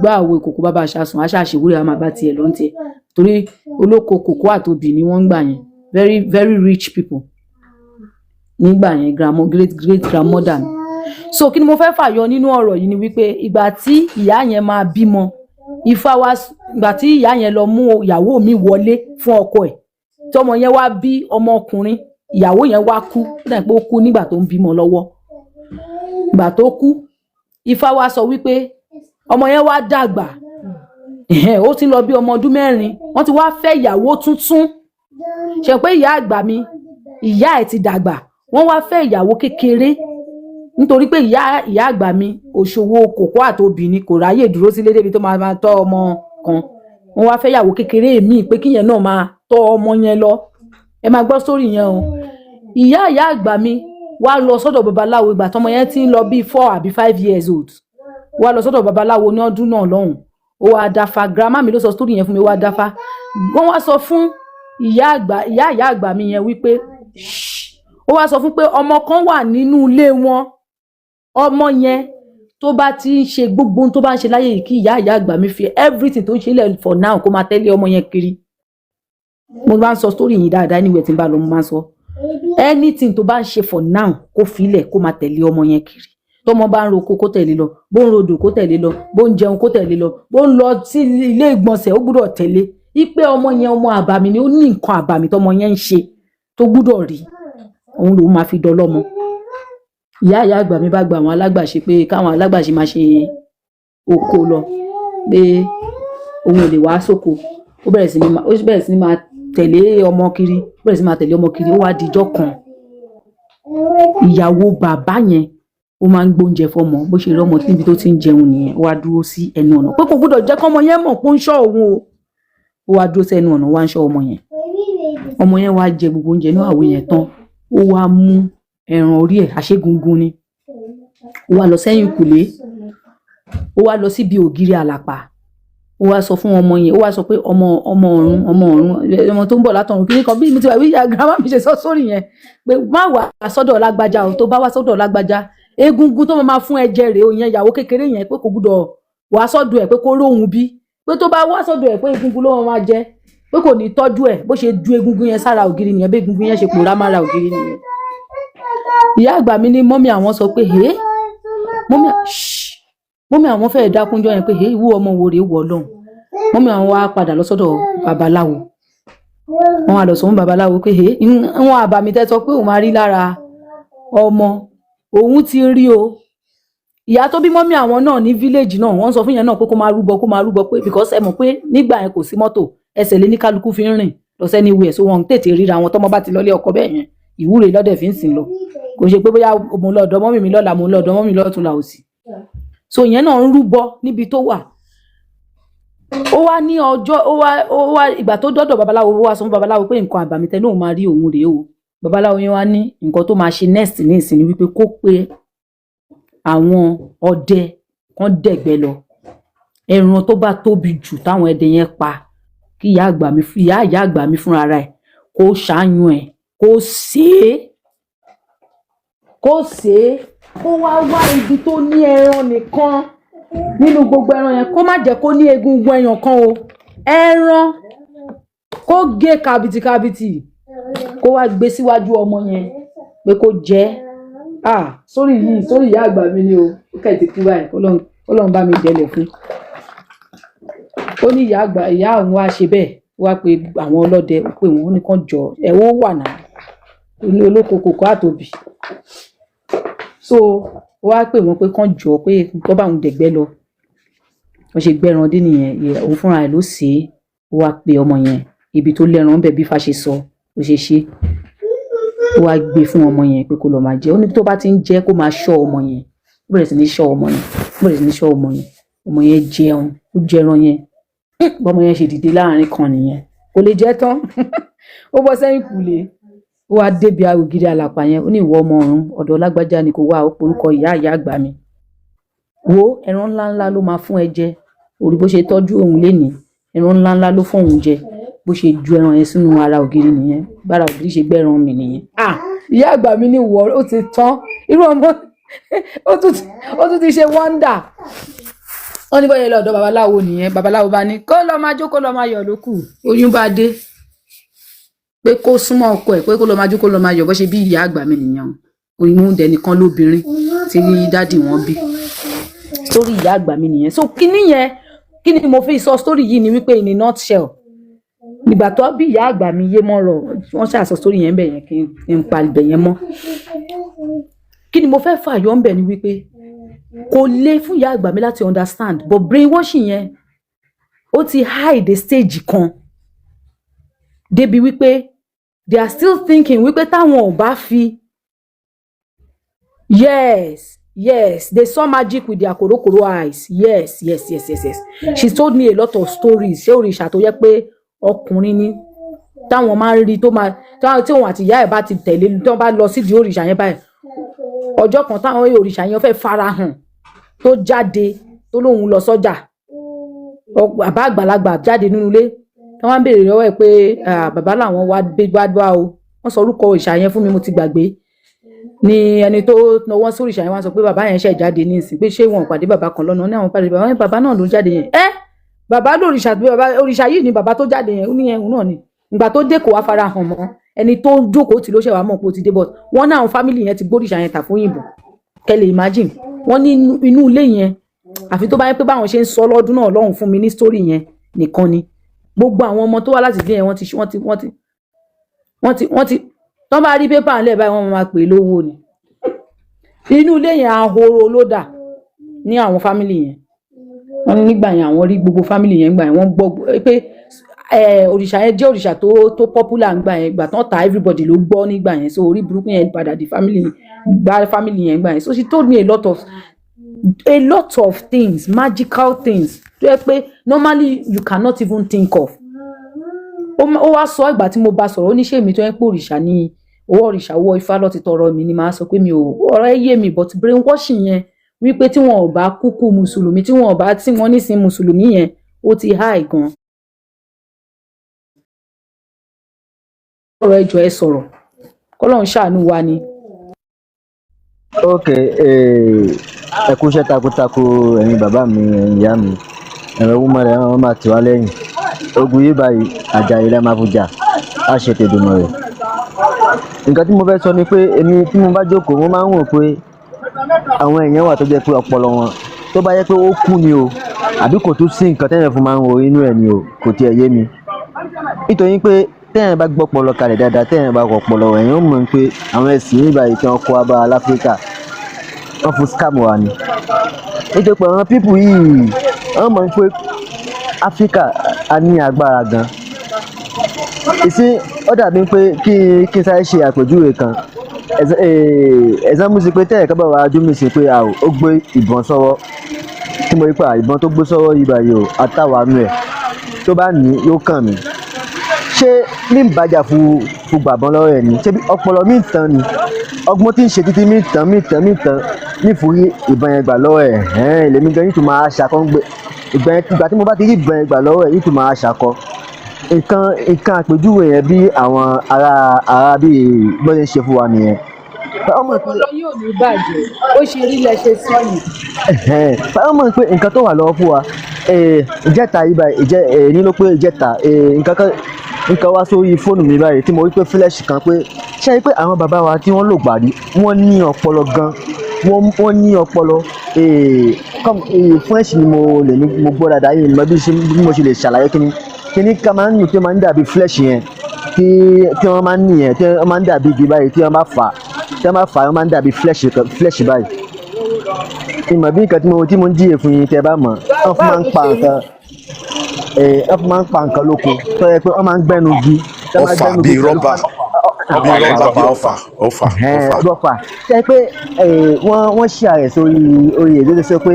gbà àwo ìkòkò bàbá àṣàsùn, á ṣàṣèwúre, á máa bá tiẹ̀ lọ́n tiẹ̀, torí olóko kòkó àtòbì ni wọ́n ń gbà yẹn, very very rich people nígbà yẹn, grandmo great great grandmother mi. So kí ni mo fẹ́ fàyọ nínú ọ̀rọ̀ yìí ni wípé ìgbà tí ìyá yẹn máa bímọ, ifá wa, ìgbà tí ìyá yẹn lọ mú ìyàwó mi wọlé fún ọkọ ẹ̀, tọmọ yẹn wá bí ọmọkùnrin, ìyàwó yẹn wá kú. Ó dà pé ó kú nígbà tó ń bímọ lọ́wọ́. Ìgbà tó kú, ifá wa sọ wípé ọmọ yẹn wá dàgbà, ẹ̀hẹ́n, ó ti ń lọ bí ọmọ ọdún 4, wọ́n ti wá fẹ́ ìyàwó tuntun. Ṣe pé ìyá àgbà mi, ìyá ẹ̀ ti dàgbà, wọ́n wá fẹ́ ìyàwó kékeré, nítorí pé ìyá ìyá àgbà mi òṣòwò kòkó àtòbí ni, kò ráyè dúró sílé débi tó máa máa tọ́ ọmọ kan. Wọ́n wá fẹ́ ìyàwó kékeré míì pé kíyẹn náà máa tọ́ ọmọ yẹn lọ. Ẹ máa gbọ́ sórí yẹn o. Ìyá ìyá àgbà mi Wá lọ sọ́dọ̀ babaláwo. Ìgbà tọmọ yẹn ti ń lọ bíi 4 àbí 5 years old, wá lọ sọ́dọ̀ babaláwo ní ọdún náà lọ́hùn. Ó wá dáfá. Grandma mi ló sọ story yẹn fún mi. Ó wá dáfá. Wọ́n wá sọ fún ìyá àgbà, ìyá ìyá àgbà mi yẹn wípé, "Shh." Ó wá sọ fún pé ọmọ kan wà nínú ilé wọn. Ọmọ yẹn, tó bá ti ń ṣe gbogbo ohun tó bá ń ṣe láyé yìí, kí ìyá ìyá àgbà mi fi everything tó ń ṣe lẹ̀ for now, kó máa tẹ́lẹ̀ ọmọ yẹn kiri. Mo máa ń sọ story yìí dáadáa. Anywhere tí n bá lọ, mo máa ń sọ. Anything tó bá ń ṣe for now, kó filẹ̀, kó máa tẹ̀lé ọmọ yẹn kiri. Tọmọ bá ń roko, kó tẹ̀lé lọ. Bó ń rodò, kó tẹ̀lé lọ. Bó ń jẹun, kó tẹ̀lé lọ. Bó ń lọ sí ilé ìgbọ̀nsẹ̀, ó gbúdọ̀ tẹ̀lé. Ipe ọmọ yẹn, ọmọ àbàmì ni. Ó ní nǹkan àbàmì tọmọ yẹn ń ṣe tó gbúdọ̀ rí, òun lòun máa fi dọlọ́mọ. Ìyá ìyá àgbà mi bá gba àwọn alágbàṣe pé káwọn alágbàṣe máa ṣe oko lọ, pé òun ò lè wá sóko. Ó bẹ̀rẹ̀ sí ní máa tẹ̀lé ọmọ kiri, ó bẹ̀rẹ̀ sí ní máa tẹ̀lé ọmọ kiri. Ó wá dijọ́ kan, ìyàwó bàbá yẹn, ó máa ń gbóúnjẹ fọmọ. Bó ṣe rí ọmọ níbi tó ti ń jẹun nìyẹn. Ó wá dúró sí ẹnu ọ̀nà, pé kò gbúdọ̀ jẹ́ kọ́mọ yẹn mọ̀ pé ó ń ṣọ́ òun o. Ó wá dúró sí ẹnu ọ̀nà, ó wá ń ṣọ́ ọmọ yẹn. Ọmọ yẹn wá jẹ gbogbo oúnjẹ inú àwo yẹn tán. Ó wá mú ẹran orí ẹ̀, àṣegungun ni. Ó wá lọ sẹ́yìn kùlé, ó wá lọ síbi ògiri àlàpà. Ó wá sọ fún ọmọ yẹn, ó wá sọ pé ọmọ, ọmọ ọ̀run, ọmọ ọ̀run, ọmọ tó ń bọ̀ látọ̀run, kí kan bí mi ti wà wíyà. Grandma mi ṣe sọ sórí yẹn pé má wà sọ́dọ̀ lágbájá o. Tó bá wá sọ́dọ̀ lágbájá, egungun tó máa fún ẹ jẹ rèé o. Ìyẹn ìyàwó kékeré yẹn, pé kò gbúdọ̀ wá sọ́dọ̀ ẹ̀, pé kó róhun bí, pé tó bá wá sọ́dọ̀ ẹ̀, pé egungun ló máa jẹ, pé kò ní tọ́jú ẹ̀. Bó ṣe ju egungun yẹn sára ògiri nìyẹn. Bí egungun yẹn ṣe pòórá mára ògiri nìyẹn. Ìyá àgbà mi ní mummy àwọn sọ pé, "Hé, mummy, shh." Mummy àwọn fẹ́ẹ́ dákúnjọ́ yẹn pé, "Hé, ìwú ọmọ wo rèé wọ̀ Ọlọ́run?" Mummy àwọn wá padà lọ sọ́dọ̀ babaláwo. Wọ́n wá lọ sọ fún babaláwo pé, "Hé, wọn àbàmì tẹ́ sọ pé òun máa rí lára ọmọ, òun ti rí o." Ìyá tó bí mummy àwọn náà ní village náà, wọ́n sọ fún yẹn náà pé kó máa rúbọ, kó máa rúbọ, pé because ẹ mọ̀ pé nígbà yẹn kò sí mọ́tò, ẹsẹ̀ lé ní kálukú fi ń rìn lọ sẹ́ni wẹ̀, so wọn ń tètè ríra wọn. Tọ́mọ bá ti lọlé ọkọ bẹ́ẹ̀ yẹn, ìwúre lọ́dẹ̀ fi ń sìn lọ. Kò ṣe pé bóyá mo lọ ọ̀dọ̀ mummy mi lọ́la, mo lọ ọ̀dọ̀ mummy lọ́tún la òsì. So ìyẹn náà ń rúbọ níbi tó wà. Ó wá ní ọjọ́, ó wá ìgbà tó dọ́dọ̀ babaláwo, ó wá sọ fún babaláwo pé nǹkan àbàmì tẹ náà máa rí òun rèé o. Babaláwo yẹn wá ní nǹkan tó máa ṣe next ní ìsìn ni wípé kó pe àwọn ọdẹ kan dẹ̀gbẹ́ lọ. Ẹran tó bá tóbi jù táwọn ẹdẹ yẹn pa, kí ìyá àgbà mi, ìyá ìyá àgbà mi fúnra ẹ̀, kó ṣàyàn ẹ̀, kó sè é, kó sè é, kó wá wá ibi tó ní ẹran nìkan nínú gbogbo ẹran yẹn, kó má jẹ́ kó ní egungun ẹyàn kan o. Ẹran, kó gé kàbìtìkàbìtì, kó wá gbé síwájú ọmọ yẹn pé kó jẹ. Ah, sórí yìí, sórí ìyá àgbà mi ni o. Ó kẹ̀ ti kú báyìí. Ọlọ́run bá mi jẹlẹ̀ fún. Ó ní ìyá àgbà, ìyá òun wá ṣe bẹ́ẹ̀. Ó wá pe àwọn ọlọ́dẹ, ó pè wọ́n, ó ní kán jọ ẹ̀. Ó wà náà ní olóko kòkó àtòbí, so ó wá pè wọ́n pé kán jọ, pé kán bá òun dẹ̀gbẹ́ lọ. Wọ́n ṣe gbẹ́ran dé nìyẹn. Òun fúnra ẹ̀ ló sè é. Ó wá pe ọmọ yẹn ibi tó lẹ́ran bẹ̀. Bí Ifá ṣe sọ ó ṣe ṣe. Ó wá gbé fún ọmọ yẹn pé kó lọ máa jẹ. Ó ní tó bá ti ń jẹ, kó máa ṣọ́ ọmọ yẹn. Ó bẹ̀rẹ̀ sí ní ṣọ́ ọmọ yẹn, ó bẹ̀rẹ̀ sí ní ṣọ́ ọmọ yẹn. Ọmọ yẹn jẹun, ó jẹran yẹn. Bọ́mọ yẹn ṣe dìde láàrin kan nìyẹn, kò lè jẹ tán. Ó bọ́ sẹ́yìn kùlé, ó wá débi ògiri àlàpà yẹn. Ó ní, "Ìwọ ọmọ ọ̀run, ọ̀dọ̀ lágbájá ni kò wá." Ó porúkọ ìyá ìyá àgbà mi. Wo, ẹran ńláńlá ló máa fún ẹ jẹ orí. Bó ṣe tọ́jú òun lénìí, ẹran ńláńlá ló fún òun jẹ. Bó ṣe ju ẹran yẹn sínú ara ògiri nìyẹn. Bára ògiri ṣe gbẹ́ran mi nìyẹn. Ah, ìyá àgbà mi ní wọ, ó ti tán. Irú ọmọ ó tún ti ṣe wonder. Ó ní bóyá lọ́dọ̀ babaláwo nìyẹn. Babaláwo bá ní kó lọ máa jó, kó lọ máa yọ̀ ló kù. Oyún bá dé, pé kó súnmọ́ ọkọ ẹ̀, pé kó lọ máa jó, kó lọ máa yọ̀. Bó ṣe bí ìyá àgbà mi nìyẹn o. Oyún dẹ̀ nìkan lóbìnrin tí daddy wọn bí. Sórí ìyá àgbà mi nìyẹn. So kíní yẹn, kí ni mo fi sọ story yìí ni wípé, in a nutshell, ìgbà tó bí ìyá àgbà mi yé mọ́rọ̀, wọ́n ṣàṣọ story yẹn bẹ̀ yẹn, kí n pa ibẹ̀ yẹn mọ́. Kí ni mo fẹ́ fàyọ ńbẹ̀ ni wípé kò le fún ìyá àgbà mi láti understand, but brainwashing yẹn, ó ti high the stage kan débi wípé they are still thinking wípé táwọn ò bá fi, yes, they saw magic with their korokoro eyes. Yes, she told me a lot of stories. Ṣé òrìṣà tó yẹ pé ọkùnrin ni táwọn máa ń rí, tó máa tí òun àti ìyá ẹ̀ bá ti tẹ̀lé, tí wọ́n bá lọ sídìí òrìṣà yẹn báyìí, Ọjọ́ kan táwọn òrìṣà yẹn fẹ́ farahàn, tó jáde, tó lóun lọ sọ́jà, bàbá àgbàlagbà jáde nínú ilé, tí wọ́n á béèrè lọ́wọ́ ẹ̀ pé, "Ah, bàbá làwọn wá gbé wá wá o." Wọ́n sọ orúkọ òrìṣà yẹn fún mi, mo ti gbàgbé. Ni ẹni tó nawọ́ sí òrìṣà yẹn wá sọ pé bàbá yẹn ṣẹ̀ jáde ní ìsìn, pé ṣé wọn ò pàdé bàbá kan lọ́nà? Ní àwọn pàdé bàbá yẹn, bàbá náà ló jáde yẹn. Ẹ bàbá lòrìṣà, bàbá òrìṣà yìí ni bàbá tó jáde yẹn. Ó ní ẹ̀hún náà ni. Ìgbà tó dé, kò wá fara hàn mọ́. Ẹni tó jókòó tí ló ṣẹ̀ wá mọ̀ pé ó ti dé. But wọ́n ní àwọn family yẹn ti gbóríṣà yẹn tà fún òyìnbó. Kẹ́ lè imagine, wọ́n ní inú ilé yẹn, àfi tó bá yẹ pé báwọn ṣe ń sọ lọ́dún náà lọ́hùn fún mi ní story yẹn nìkan ni. Gbogbo àwọn ọmọ tó wá láti ilé yẹn, wọ́n ti tọ́ bá rí pépà ńlẹ̀ báyìí, wọ́n máa pè é lówó ni. Inú ilé yẹn, ahoro ló dà ní àwọn family yẹn. Wọ́n ní nígbà yẹn, àwọn rí gbogbo family yẹn nígbà yẹn, wọ́n gbọ́ pé òrìṣà yẹn jẹ́ òrìṣà tó popular nígbà yẹn. Ìgbà tán ta, everybody ló gbọ́ nígbà yẹn. So orí burúkú yẹn padà di family gba family yẹn nígbà yẹn. So she told me a lot of things, magical things tó yẹ pé normally you cannot even think of. Ó wá sọ ìgbà tí mo bá sọ̀rọ̀, ó ní ṣé èmi tó yẹ pé òrìṣà ní owó òrìṣà, owó ifá ló ti tọrọ mi ni, màá sọ pé mi ò ọ̀rọ̀ ẹ yé mi. But brainwashing yẹn, wípé tí wọn ò bá kúkú mùsùlùmí, tí wọn ò bá tí wọn nísìn mùsùlùmí yẹn, ó ti high gan. Ọ̀rọ̀ ẹjọ́ ẹ sọ̀rọ̀, kọ́lọ́run ṣàánú wa ni. Ok, ẹ kú iṣẹ́ takuntakun, ẹ̀yin bàbá mi, ẹ̀yin ìyá mi. Ẹ̀rọ wúmọ̀ rẹ̀ wọ́n máa tì wá lẹ́yìn. Ogun yìí báyìí, Àjàyí lẹ́ máa fi jà á ṣe tèdùmọ̀ rẹ̀. Nǹkan tí mo fẹ́ sọ ni pé èmi tí mo bá jókòó, mo máa ń wò pé àwọn èèyàn wà tó jẹ́ pé ọpọlọ wọn, tó bá yẹ pé ó kú ni o, àbí kò tún sí nǹkan tẹ́yàn fún máa ń wo inú ẹ̀ ni o, kò tiẹ̀ yé mi. Nítorí pé tẹ́yàn bá gbọ́ ọpọlọ kalẹ̀ dáadáa, tẹ́yàn bá kọ ọpọlọ, èèyàn ó mọ̀ pé àwọn ẹ̀sìn yìí báyìí tí wọ́n kó wá bá wa láfíríkà, wọ́n fún scam wa ni. Nítorí pé àwọn people yìí, wọ́n mọ̀ pé Áfíríkà a ní agbára gan. Ìsín ó dàbí pé kí n sáré ṣe àpèjúwe kan. Example sí pé tẹ́yàn kan bá wà ájú mi sí pé a ò ó gbé ìbọn sọ́wọ́, tí mo rí pé ìbọn tó gbé sọ́wọ́ yìí báyìí o, àtàwà nù ẹ̀, tó bá ní yóò kàn mí. Ṣé mi ń bàjà fún gbàbọ́n lọ́wọ́ ẹ̀ ni? Ṣé bí ọpọlọ mi ń tán ni? Ọgbọ́n tí ń ṣe títí mi ń tán, mi ń tán, mi ń tán ní ìfúrí ìbọn yẹn gbà lọ́wọ́ ẹ̀. Ẹ̀hẹ́n, lèmi gan yìí tún máa ṣakọ́ ń gbé ìgbà yẹn. Ìgbà tí mo bá ti rí ìbọn yẹn gbà lọ́wọ́ ẹ̀ yìí tún máa ṣakọ́. Nǹkan àpèjúwe yẹn, bí àwọn ará bíi bọ́n ṣe ń ṣe fún wa nìyẹn. Wọ́n mọ̀ pé Ọpọlọ yóò ní bàjẹ́, ó ṣe rí lẹ ṣe sọ yìí. Ẹ̀hẹ́n, wọ́n mọ̀ pé nǹkan tó wà lọ́wọ́ fún wa, ìjẹta yìí báyìí, ìjẹ ní ló pé ìjẹta, nǹkan kan nǹkan wá sórí fóònù mi báyìí tí mo rí pé flash kan pé ṣé ẹ rí pé àwọn bàbá wa tí wọ́n lò gbà rí, wọ́n ní ọpọlọ gan, wọ́n ní ọpọlọ. French ni mo lè ní mo gbọ́ dáadáa yìí mọ bí mo ṣe lè ṣàlàyé kíní kíní ká máa ń nù tí ó máa ń dàbí flash yẹn tí wọ́n máa ń nìyẹn, tí wọ́n máa ń dàbí igi báyìí, tí wọ́n bá fà wọ́n máa ń dàbí flash báyìí. Ìmọ̀ bí nǹkan tí mo ń jíye fún yín, tẹ́ bá mọ̀, wọ́n fi Báwo máa ń ló pa ṣe rí? nǹkan, wọ́n fi máa ń pa nǹkan lóko tó yẹ pé wọ́n máa ń gbẹ́nu igi tí wọ́n máa Ọfà gbẹ́nu bíi igi pẹ̀lú rọ́bà bíi ọfà. rọ́bà, bíi ọfà ọfà ọfà. Rọ́fà ṣe pé wọ́n ṣe àrẹ̀ sórí orí èdè tó sọ pé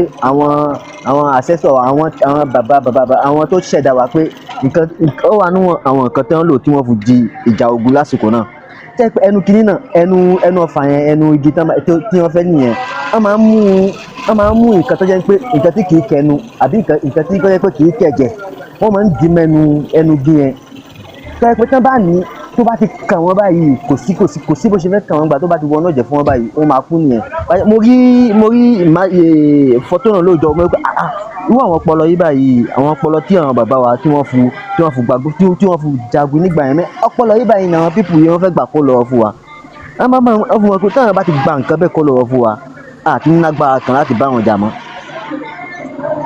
àwọn ancestor, àwọn bàbá bàbá àwọn tó ṣẹ̀dá wa, pé nǹkan ó wà nínú àwọn nǹkan tí wọ́n lò tí wọ́n fi di ìjà ogun lásìkò náà, tẹ́ pé ẹnu kinní náà, ẹnu ọfà yẹn, ẹnu igi tí wọ́n fẹ́ nìyẹn, wọ́n máa ń mú nǹkan tó jẹ́ pé nǹkan tí kìí kẹnu àbí nǹkan tí kò jẹ́ pé kìí kẹ̀jẹ̀, wọ́n máa ń di mẹ́nu ẹnu igi yẹn, tẹ́ pé tán bá ní tó bá ti kàn wọ́n báyìí, kò sí bó ṣe fẹ́ kàn wọ́n gbà, tó bá ti wọnú ọ̀jẹ̀ fún wọn báyìí, wọ́n máa kú nìyẹn. Mo rí fọ́tò náà lóòjọ́, mo rí pé ah ah, irú àwọn ọpọlọ yìí báyìí, àwọn ọpọlọ tí àwọn bàbá wa tí wọ́n fún gbàgbó, tí wọ́n fún jagun nígbà yẹn, mẹ́ ọpọlọ yìí báyìí ni àwọn people yìí wọ́n fẹ́ gbà kó lọ́wọ́ fún wa. Wọ́n bá máa wọ́n fún wọn pé táwọn bá ti gba nǹkan bẹ́ẹ̀ kó lọ́wọ́ fún wa, àti nílágbára kan láti bá wọn jà mọ́.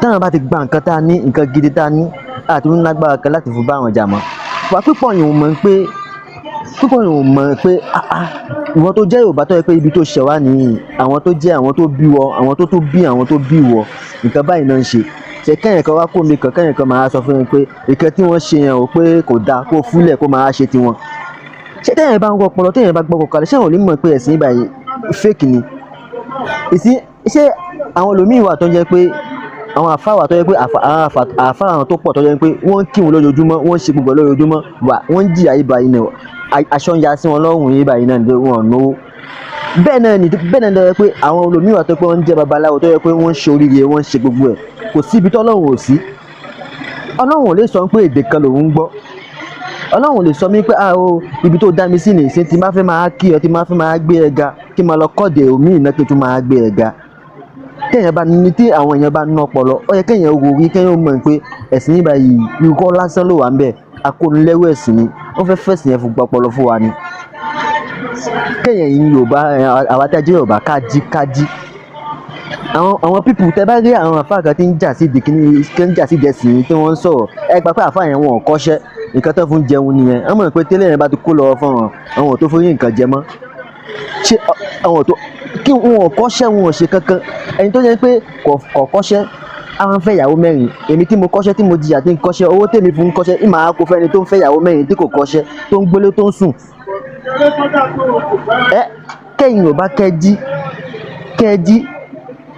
Táwọn bá ti gba nǹkan tá a ní, nǹkan gidi tá a ní, àti nílágbára kan láti fi bá wọn jà mọ́. Wà púpọ̀ yìí ò mọ̀ pé ah ah, ìwọ tó jẹ́ Yorùbá, tó yẹ pé ibi tó ṣẹ̀ wá nìyí, àwọn tó jẹ́ àwọn tó bí wọ, àwọn tó bí àwọn tó bí wọ, nǹkan báyìí náà ń ṣe. Ṣe kẹ́yìn kan wá kó mi kàn kẹ́yìn kan máa sọ fún mi pé nǹkan tí wọ́n ṣe yẹn ò pé kò dáa, kó fúlẹ̀ kó máa ṣe tiwọn. Ṣé téèyàn bá ń gbọ́ ọpọlọ, téèyàn bá gbọ́ ọkọ̀ kalẹ̀, ṣé àwọn ò ní mọ̀ pé ẹ̀sìn báyìí fake ni? Ìsín ṣé àwọn ẹlòmíín wà tó jẹ́ pé àwọn àfáà wà tó jẹ́ pé àfáà àwọn tó pọ̀ tó jẹ́ pé wọ́n ń kírun lójoojúmọ́, wọ́n ń ṣe gbogbo ẹ̀ lójoojúmọ́, wà wọ́n ń jìyà yìí báyìí náà, aṣọ ń ya sí wọn lọ́rùn yìí báyìí náà ni wọn ò náwó. Bẹ́ẹ̀ náà ni, bẹ́ẹ̀ náà ló yẹ pé àwọn olómìnira tó pé wọ́n ń jẹ́ babaláwo, tó yẹ pé wọ́n ń ṣe oríire, wọ́n ń ṣe gbogbo ẹ̀. Kò sí ibi tọ́lọ́run ò sí. Ọlọ́run ò lè sọ pé èdè kan lòun ń gbọ́. Ọlọ́run ò lè sọ mí pé, ah o, ibi tó dá mi sí nìyí, tí máa fẹ́ máa kí ọ, tí máa fẹ́ máa gbé ẹ ga, kí n máa lọ kọ́dẹ̀ omi ìná, kí n tún máa gbé ẹ ga. Téèyàn bá ní, tí àwọn èèyàn bá ná ọpọlọ, ó yẹ kéèyàn wo orí, kéèyàn mọ̀ pé ẹ̀sìn yìí báyìí, irọ́ lásán ló wà ń bẹ̀. Akónilẹ́rú ẹ̀sìn ni wọ́n fẹ́ fẹ̀sìn yẹn fún gba ọpọlọ fún wa ni. Kéèyàn yìí Yorùbá, àwa tá a jẹ́ Yorùbá, ká jí, ká jí. Àwọn people tẹ bá rí, àwọn àfáà kan tí ń jà sí ìdí kíní, tí ń jà sí ìdí ẹ̀sìn yìí, tí wọ́n ń sọ̀rọ̀, ẹ gbà pé àfáà yẹn, wọn ò kọ́ṣẹ́. Nǹkan tó fún jẹun nìyẹn. Wọ́n mọ̀ pé tẹ́lẹ̀ yẹn bá ti kó lọ́wọ́ fún wọn, àwọn ò tó fún yín nǹkan jẹ mọ́. Ṣé àwọn ò tó kí wọn ò kọ́ṣẹ́, wọn ò ṣe kankan. Ẹni tó yẹ pé kò kọ́ṣẹ́, àwọn fẹ́ ìyàwó mẹ́rin. Èmi tí mo kọ́ṣẹ́, tí mo jìyà, tí ń kọ́ṣẹ́, owó tèmi fún kọ́ṣẹ́, ìmọ̀ àákó fẹ́ni tó ń fẹ́ ìyàwó mẹ́rin tí kò kọ́ṣẹ́, tó ń gbélé, tó ń sùn. Ẹ kẹ́yìn ò bá kẹ́ jí, kẹ́ jí.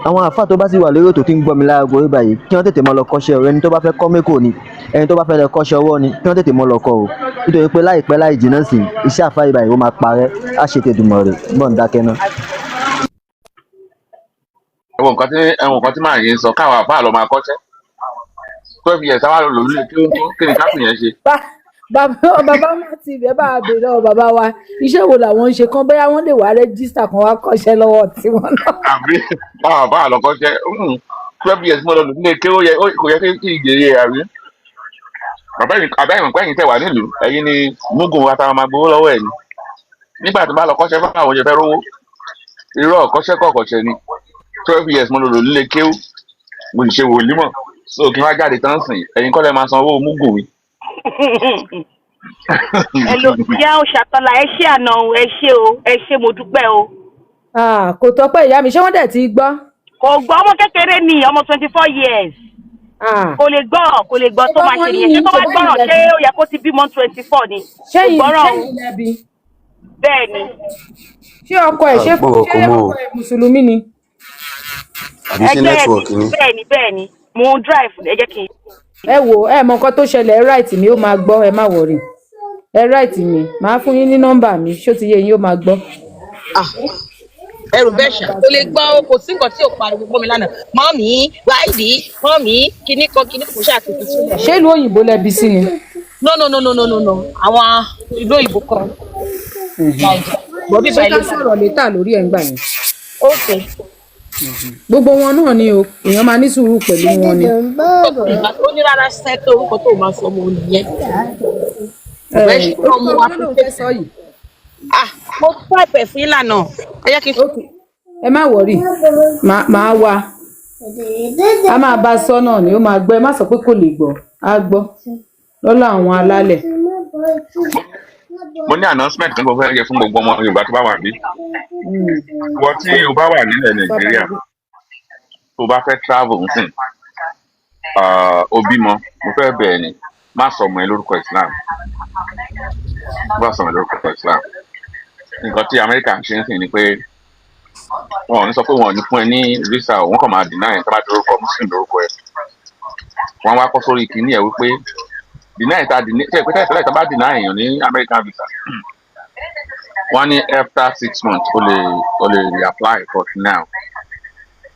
Àwọn àáfàá tó bá sì wà lórí ètò tí ń gbọ́ mi láago rí báyìí, kí wọ́n tètè máa lọ kọ́ṣẹ́ o. Ẹni tó bá fẹ́ kọ́ mẹ́kò ni, ẹni tó bá fẹ́ lọ kọ́ṣẹ́ ọwọ́ ni, kí wọ́n tètè máa lọ kọ́ o, nítorí pé láìpẹ́ láì jìnnà sí, iṣẹ́ àáfàá yìí báyìí, ó máa parẹ́. Á ṣe tèdùmọ̀ rè bọ́ọ̀ ń dákẹ́ náà. Ẹwọn nǹkan tí màá yẹn sọ, káwọn àfáà lọ máa kọ́ṣẹ́. 12 years àwa lò lórí kí ó ń kọ́, kí ni káfí yẹn ṣe? Bàbá má ti ibẹ̀ bá a bèèrè lọ́wọ́ bàbá wa, iṣẹ́ wo làwọn ń ṣe kan, bóyá wọ́n lè wá register kan, wá kọ́ṣẹ́ lọ́wọ́ tiwọn náà. Àbí káwọn àfáà lọ kọ́ṣẹ́? 12 years mo lọ lò nílé kí ó yẹ, kò yẹ kí ìjèrè, àbí àbẹ́yìn pẹ́yìn tẹ̀ wà nílùú, ẹ̀yin ni mugun wa táwọn máa gbowó lọ́wọ́ ẹ̀ ni. Nígbà tó bá lọ kọ́ṣẹ́, fún àwọn oúnjẹ fẹ́ rówó, irọ́, kọ́ṣẹ́ kọ́ kọ́ṣẹ́ ni. 12 years mo lò lò nílé kéwú, mo sì ṣe wòlímọ̀, so kí n wá jáde tán sìn, ẹ̀yin kọ́ lẹ máa san owó mugun mi. Hello, ìyá Òṣàtọ́lá, ẹ ṣé àná o, ẹ ṣé o, ẹ ṣé, mo dúpẹ́ o. Ah, kò tọ́pẹ́ ìyá mi, ṣé wọ́n dẹ̀ ti gbọ́? Kò gbọ́, ọmọ kékeré ni, ọmọ 24 years. Ah. Kò lè gbọ́, kò lè gbọ́. Tó máa ṣe nìyẹn. Ṣé tó bá gbọ́ràn, ṣé ó yẹ kó ti bímọ 24 ni? Kò Ṣẹ́yìn gbọ́ràn o. Ṣẹ́yìn lẹ́bi? Bẹ́ẹ̀ ni. Ṣé ọkọ ẹ̀ ṣé Àgbọ̀rọ̀ ṣé kò mọ́ o. ọkọ ẹ̀ mùsùlùmí ni? Àbí ṣé Ẹgbẹ́ network ni? Bẹ́ẹ̀ ni, bẹ́ẹ̀ ni, mo ń drive, ẹ jẹ́ kí n. Ẹ wò, ẹ mọ nǹkan tó ṣẹlẹ̀, ẹ write mi, ó máa gbọ́. Ẹ má worry, ẹ write mi, màá fún yín ní nọ́mbà mi. Ṣó ti yé yín? Ó máa gbọ́. Ah, ẹrù bẹ́ẹ̀ ṣá, kò lè gbọ́ o. Kò sí nǹkan tí ò pariwo mọ́ mi lánàá. Mummy wáìdì, mummy kinní kan kinní kan, kò ṣáà tuntun sílẹ̀. Ṣé ìlú òyìnbó lẹbi sí ni? No, no, no, no, no, no, no, àwọn ìlú òyìnbó kan, Nàìjíríà bọ̀ Ṣé bíbá ká ilé. sọ̀rọ̀ later lórí ẹ̀ ń gbà yẹn? Ok. Gbogbo wọn náà ni o, èèyàn máa ní sùúrù pẹ̀lú wọn ni. Ìgbà tó ní rárá sẹ́ pé orúkọ tó máa sọ ọmọ òun nìyẹn. Ẹ Bẹ́ẹ̀ ṣe orúkọ ọmọ wo wa ló lóun fẹ́ sọ yìí? Ah, mo type ẹ̀ fún yín lánàá, ẹ jẹ́ kí n. Ok, ẹ má worry, màá wá, a máa bá a sọ náà ni, ó máa gbọ́. Ẹ má sọ pé kò lè gbọ́, á gbọ́ lọ́lọ́ àwọn alálẹ̀. Mo ní announcement kan tó fẹ́ yẹ fún gbogbo ọmọ Yorùbá tó bá wà bí. Wọ́n tí o bá wà nílẹ̀ Nàìjíríà, tó bá fẹ́ travel nsìn, o bímọ, mo fẹ́ bẹ̀ ẹ́ ni, má sọ ọmọ ẹ lórúkọ Islam, má sọ ọmọ ẹ lórúkọ Islam. Nǹkan tí Amẹ́ríkà ń ṣe ń sìn ni pé wọn ò ní sọ pé wọn ò ní fún ẹ ní visa o, wọn kàn máa deny ẹ tó bá ti lórúkọ Muslim lórúkọ ẹ. Wọn wá kọ́ sórí kìíní ẹ wípé deny ta deny ṣe pé tẹ́lẹ̀ tẹ́lẹ̀, tó bá deny èèyàn ní American visa, wọ́n ní after 6 months o lè reapply, but now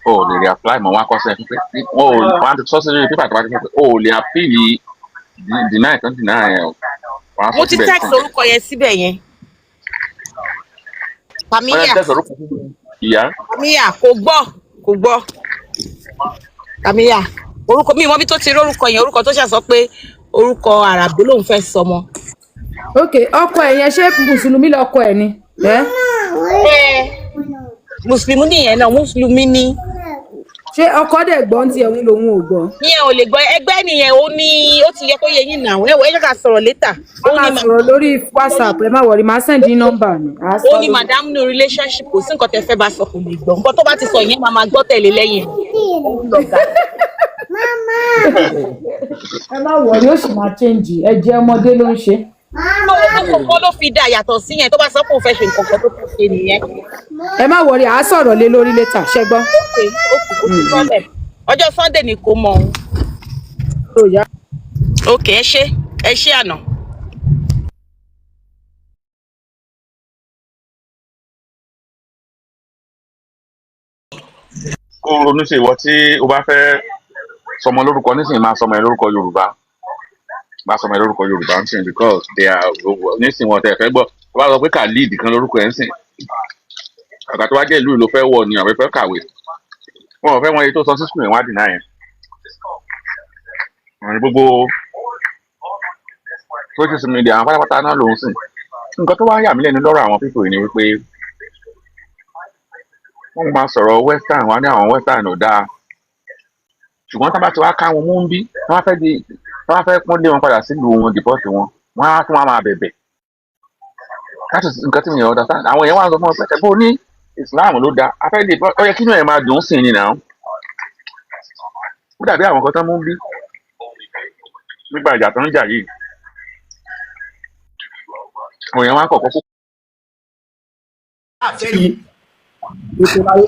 o ò lè reapply mọ́. Wọ́n á kọ́ sẹ́yìn pé wọ́n ò, wọ́n á ti sọ sí lórí pépà tó bá ti sọ pé o ò lè appeal deny tó deny ẹ o, wọ́n á sọ Mo ti síbẹ̀ text fún orúkọ yẹn síbẹ̀ yẹn. wọ́n Pàmíyà. ti text orúkọ ìyá. Pàmíyà kò gbọ́, kò gbọ́. Pàmíyà, orúkọ mi, ìmọ̀ bí tó ti rí orúkọ yẹn, orúkọ tó ṣàsọ pé orúkọ àràbó lòun fẹ́ sọmọ. Ok, ọkọ ẹ̀ yẹn, ṣé mùsùlùmí lọkọ ẹ̀ ni? Ẹ Ẹ mùsùlùmí nìyẹn náà, mùsùlùmí ni. Ṣé ọkọ dẹ̀ gbọ́ ń tiẹ̀, òun lòun ò gbọ́? Ìyẹn ò lè gbọ́, ẹgbẹ́ nìyẹn. Ó ní ó ti yẹ kó yẹ yín náà. Ẹ wò, ẹ jẹ́ ká sọ̀rọ̀ later. A Ó máa ní sọ̀rọ̀ lórí WhatsApp, ẹ má worry, màá send yín nọ́mbà mi. À á ó sọ ní lórí. Madam ní relationship, kò sí nǹkan tẹ́ fẹ́ bá sọ, kò lè gbọ́. Nǹkan tó bá ti sọ yẹn, máa máa gbọ́ tẹ̀lé lẹ́yìn òun lọ̀gá. Ẹ má worry, ó sì máa change, ẹ jẹ́ ọmọdé ló ń ṣe. Gbogbo nǹkan ló fi dá yàtọ̀ sí yẹn, tó bá sọ pé òun fẹ́ ṣe nǹkan kan, tó fẹ́ ṣe nìyẹn. Ẹ má worry, à á sọ̀rọ̀ lé lórí later, ṣẹ gbọ́? Ok, ok, kò sí problem. Ọjọ́ Sunday ni kò mọ̀ òun. Ó yá. Ok, ẹ ṣé, ẹ ṣé àná. Kó o ronú sí ìwọ tí o bá fẹ́ sọmọ lórúkọ nísìnyí, máa sọmọ ẹ lórúkọ Yorùbá, máa sọmọ ẹ lórúkọ Yorùbá nísìnyí, because they are nísìnyí wọn tẹ̀ fẹ́ gbọ́. Tó bá sọ pé Khalid kan lórúkọ ẹ̀ ń sìn, àgbà tó bá jẹ́ ìlú ló fẹ́ wọ̀ ni àwọn fẹ́ kàwé, wọn ò fẹ́ wọn iye tó sọ sí school yẹn, wọ́n á deny ẹ̀. Wọn ní gbogbo social media àwọn pátápátá náà ló ń sìn. Nǹkan tó wá yà mí lẹ́nu lọ́rọ̀ àwọn people yìí ni wípé wọ́n máa sọ̀rọ̀ western, wọn á ní àwọn western ò dáa, ṣùgbọ́n tá bá ti wá ká wọn mú ń bí, wọ́n á fẹ́ di, wọ́n á fẹ́ pọ́n lé wọn padà sílùú wọn, deport wọn, wọ́n á tún wá máa bẹ̀bẹ̀. That is nǹkan tí mi ò understand. Àwọn èèyàn wá sọ fún wọn pé bó ní Islam ló dáa, a fẹ́ deport, ó yẹ kí inú ẹ̀ máa dùn sí ni náà. Ó dàbí àwọn kan tó mú ń bí nígbà ìjà tó ń jà yìí, àwọn èèyàn wá kọ̀ọ̀kan kó Ètò láyé.